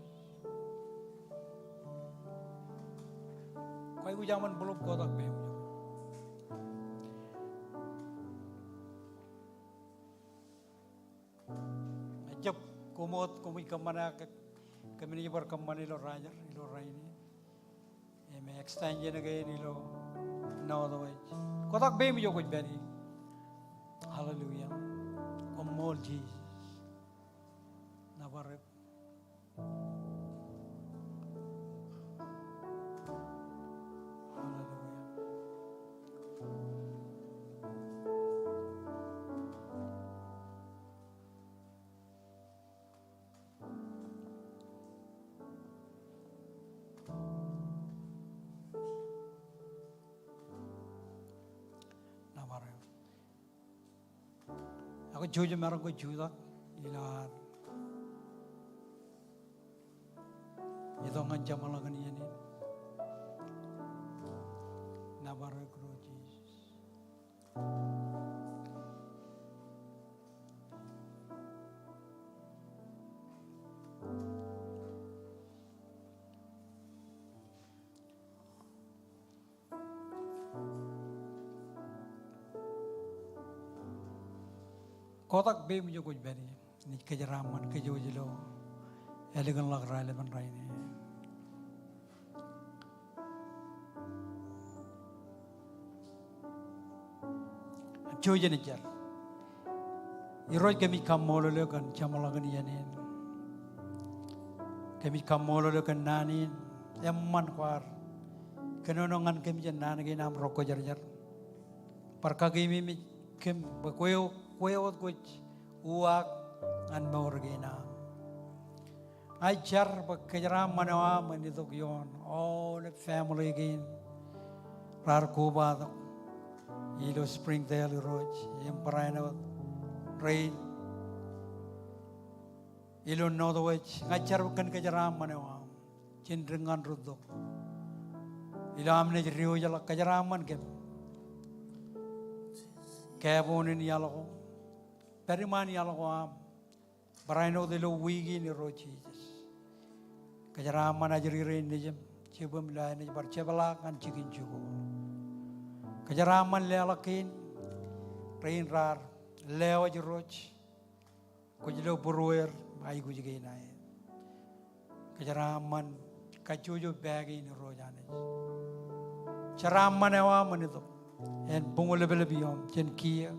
Aikuj aṃ en bulōk, kotak peiṃ ijo. Ejjab koṃ wōt koṃij kōṃṃane ak kōmij bar kōṃṃane ilo rajar, ilo rainin. Im extension kein ilo Northwest. Kotak peiṃ ijo kwōj pād ie. Hallelujah. Koṃṃool Jisōs. Nōbar eok. Hallelujah. Nōbar eok. Ak jouj im maroñ ke jutak ilo ad itok ñan jeṃḷọkin iien in. Nōbar eok Irooj Jisōs. Kotak peiṃ ijo kwōj pād ie. Naaj kōjeraaṃṃan kōj wōj ilo ālikin ḷọk raelepen rainin. Jouj im jar. Irooj, kōmij kaṃṃoolol eok kōn jeṃḷọkin iien in. Kōmij kaṃṃoolol eok kōn naan in. Eṃṃan kwaar kōnono ñan kōm jān naan kein aṃ ro kwōjarjar. Bar kakememej kōm bwe kwe, kwe wōt kwōj uwaak ñan mour kein am. Ña ij jar bwe kōjeraaṃṃan eo aṃ en itok ioon all family kein raar kobatok ilo Springdale Irooj, im barāinwōt rein ilo Northwest. Ña ij jar bwe kōn kōjeraaṃṃan eo aṃ, jen dik ñan rūtto ilo am naaj diwōjḷọk. Kōjeraaṃṃan kōm. Kaaboonen iaḷ ko, pād iṃaan iaḷ ko aṃ barāinwōt ilo wiik in Irooj Jisōs. Kōjeraaṃṃan ajri rein nejūṃ, jibwim ilo aer naaj bar jepḷaak ñan jikin jikuuḷ. Kōjeraaṃṃan leḷọk kein rein raar lewōj Irooj, kwōj lo būrueir aikuj kein aer. Kōjeraaṃṃan kajjojo pā kein Irooj Anij. Jeraaṃṃan eo aṃ en itok en buñleplep ioom jān kiiō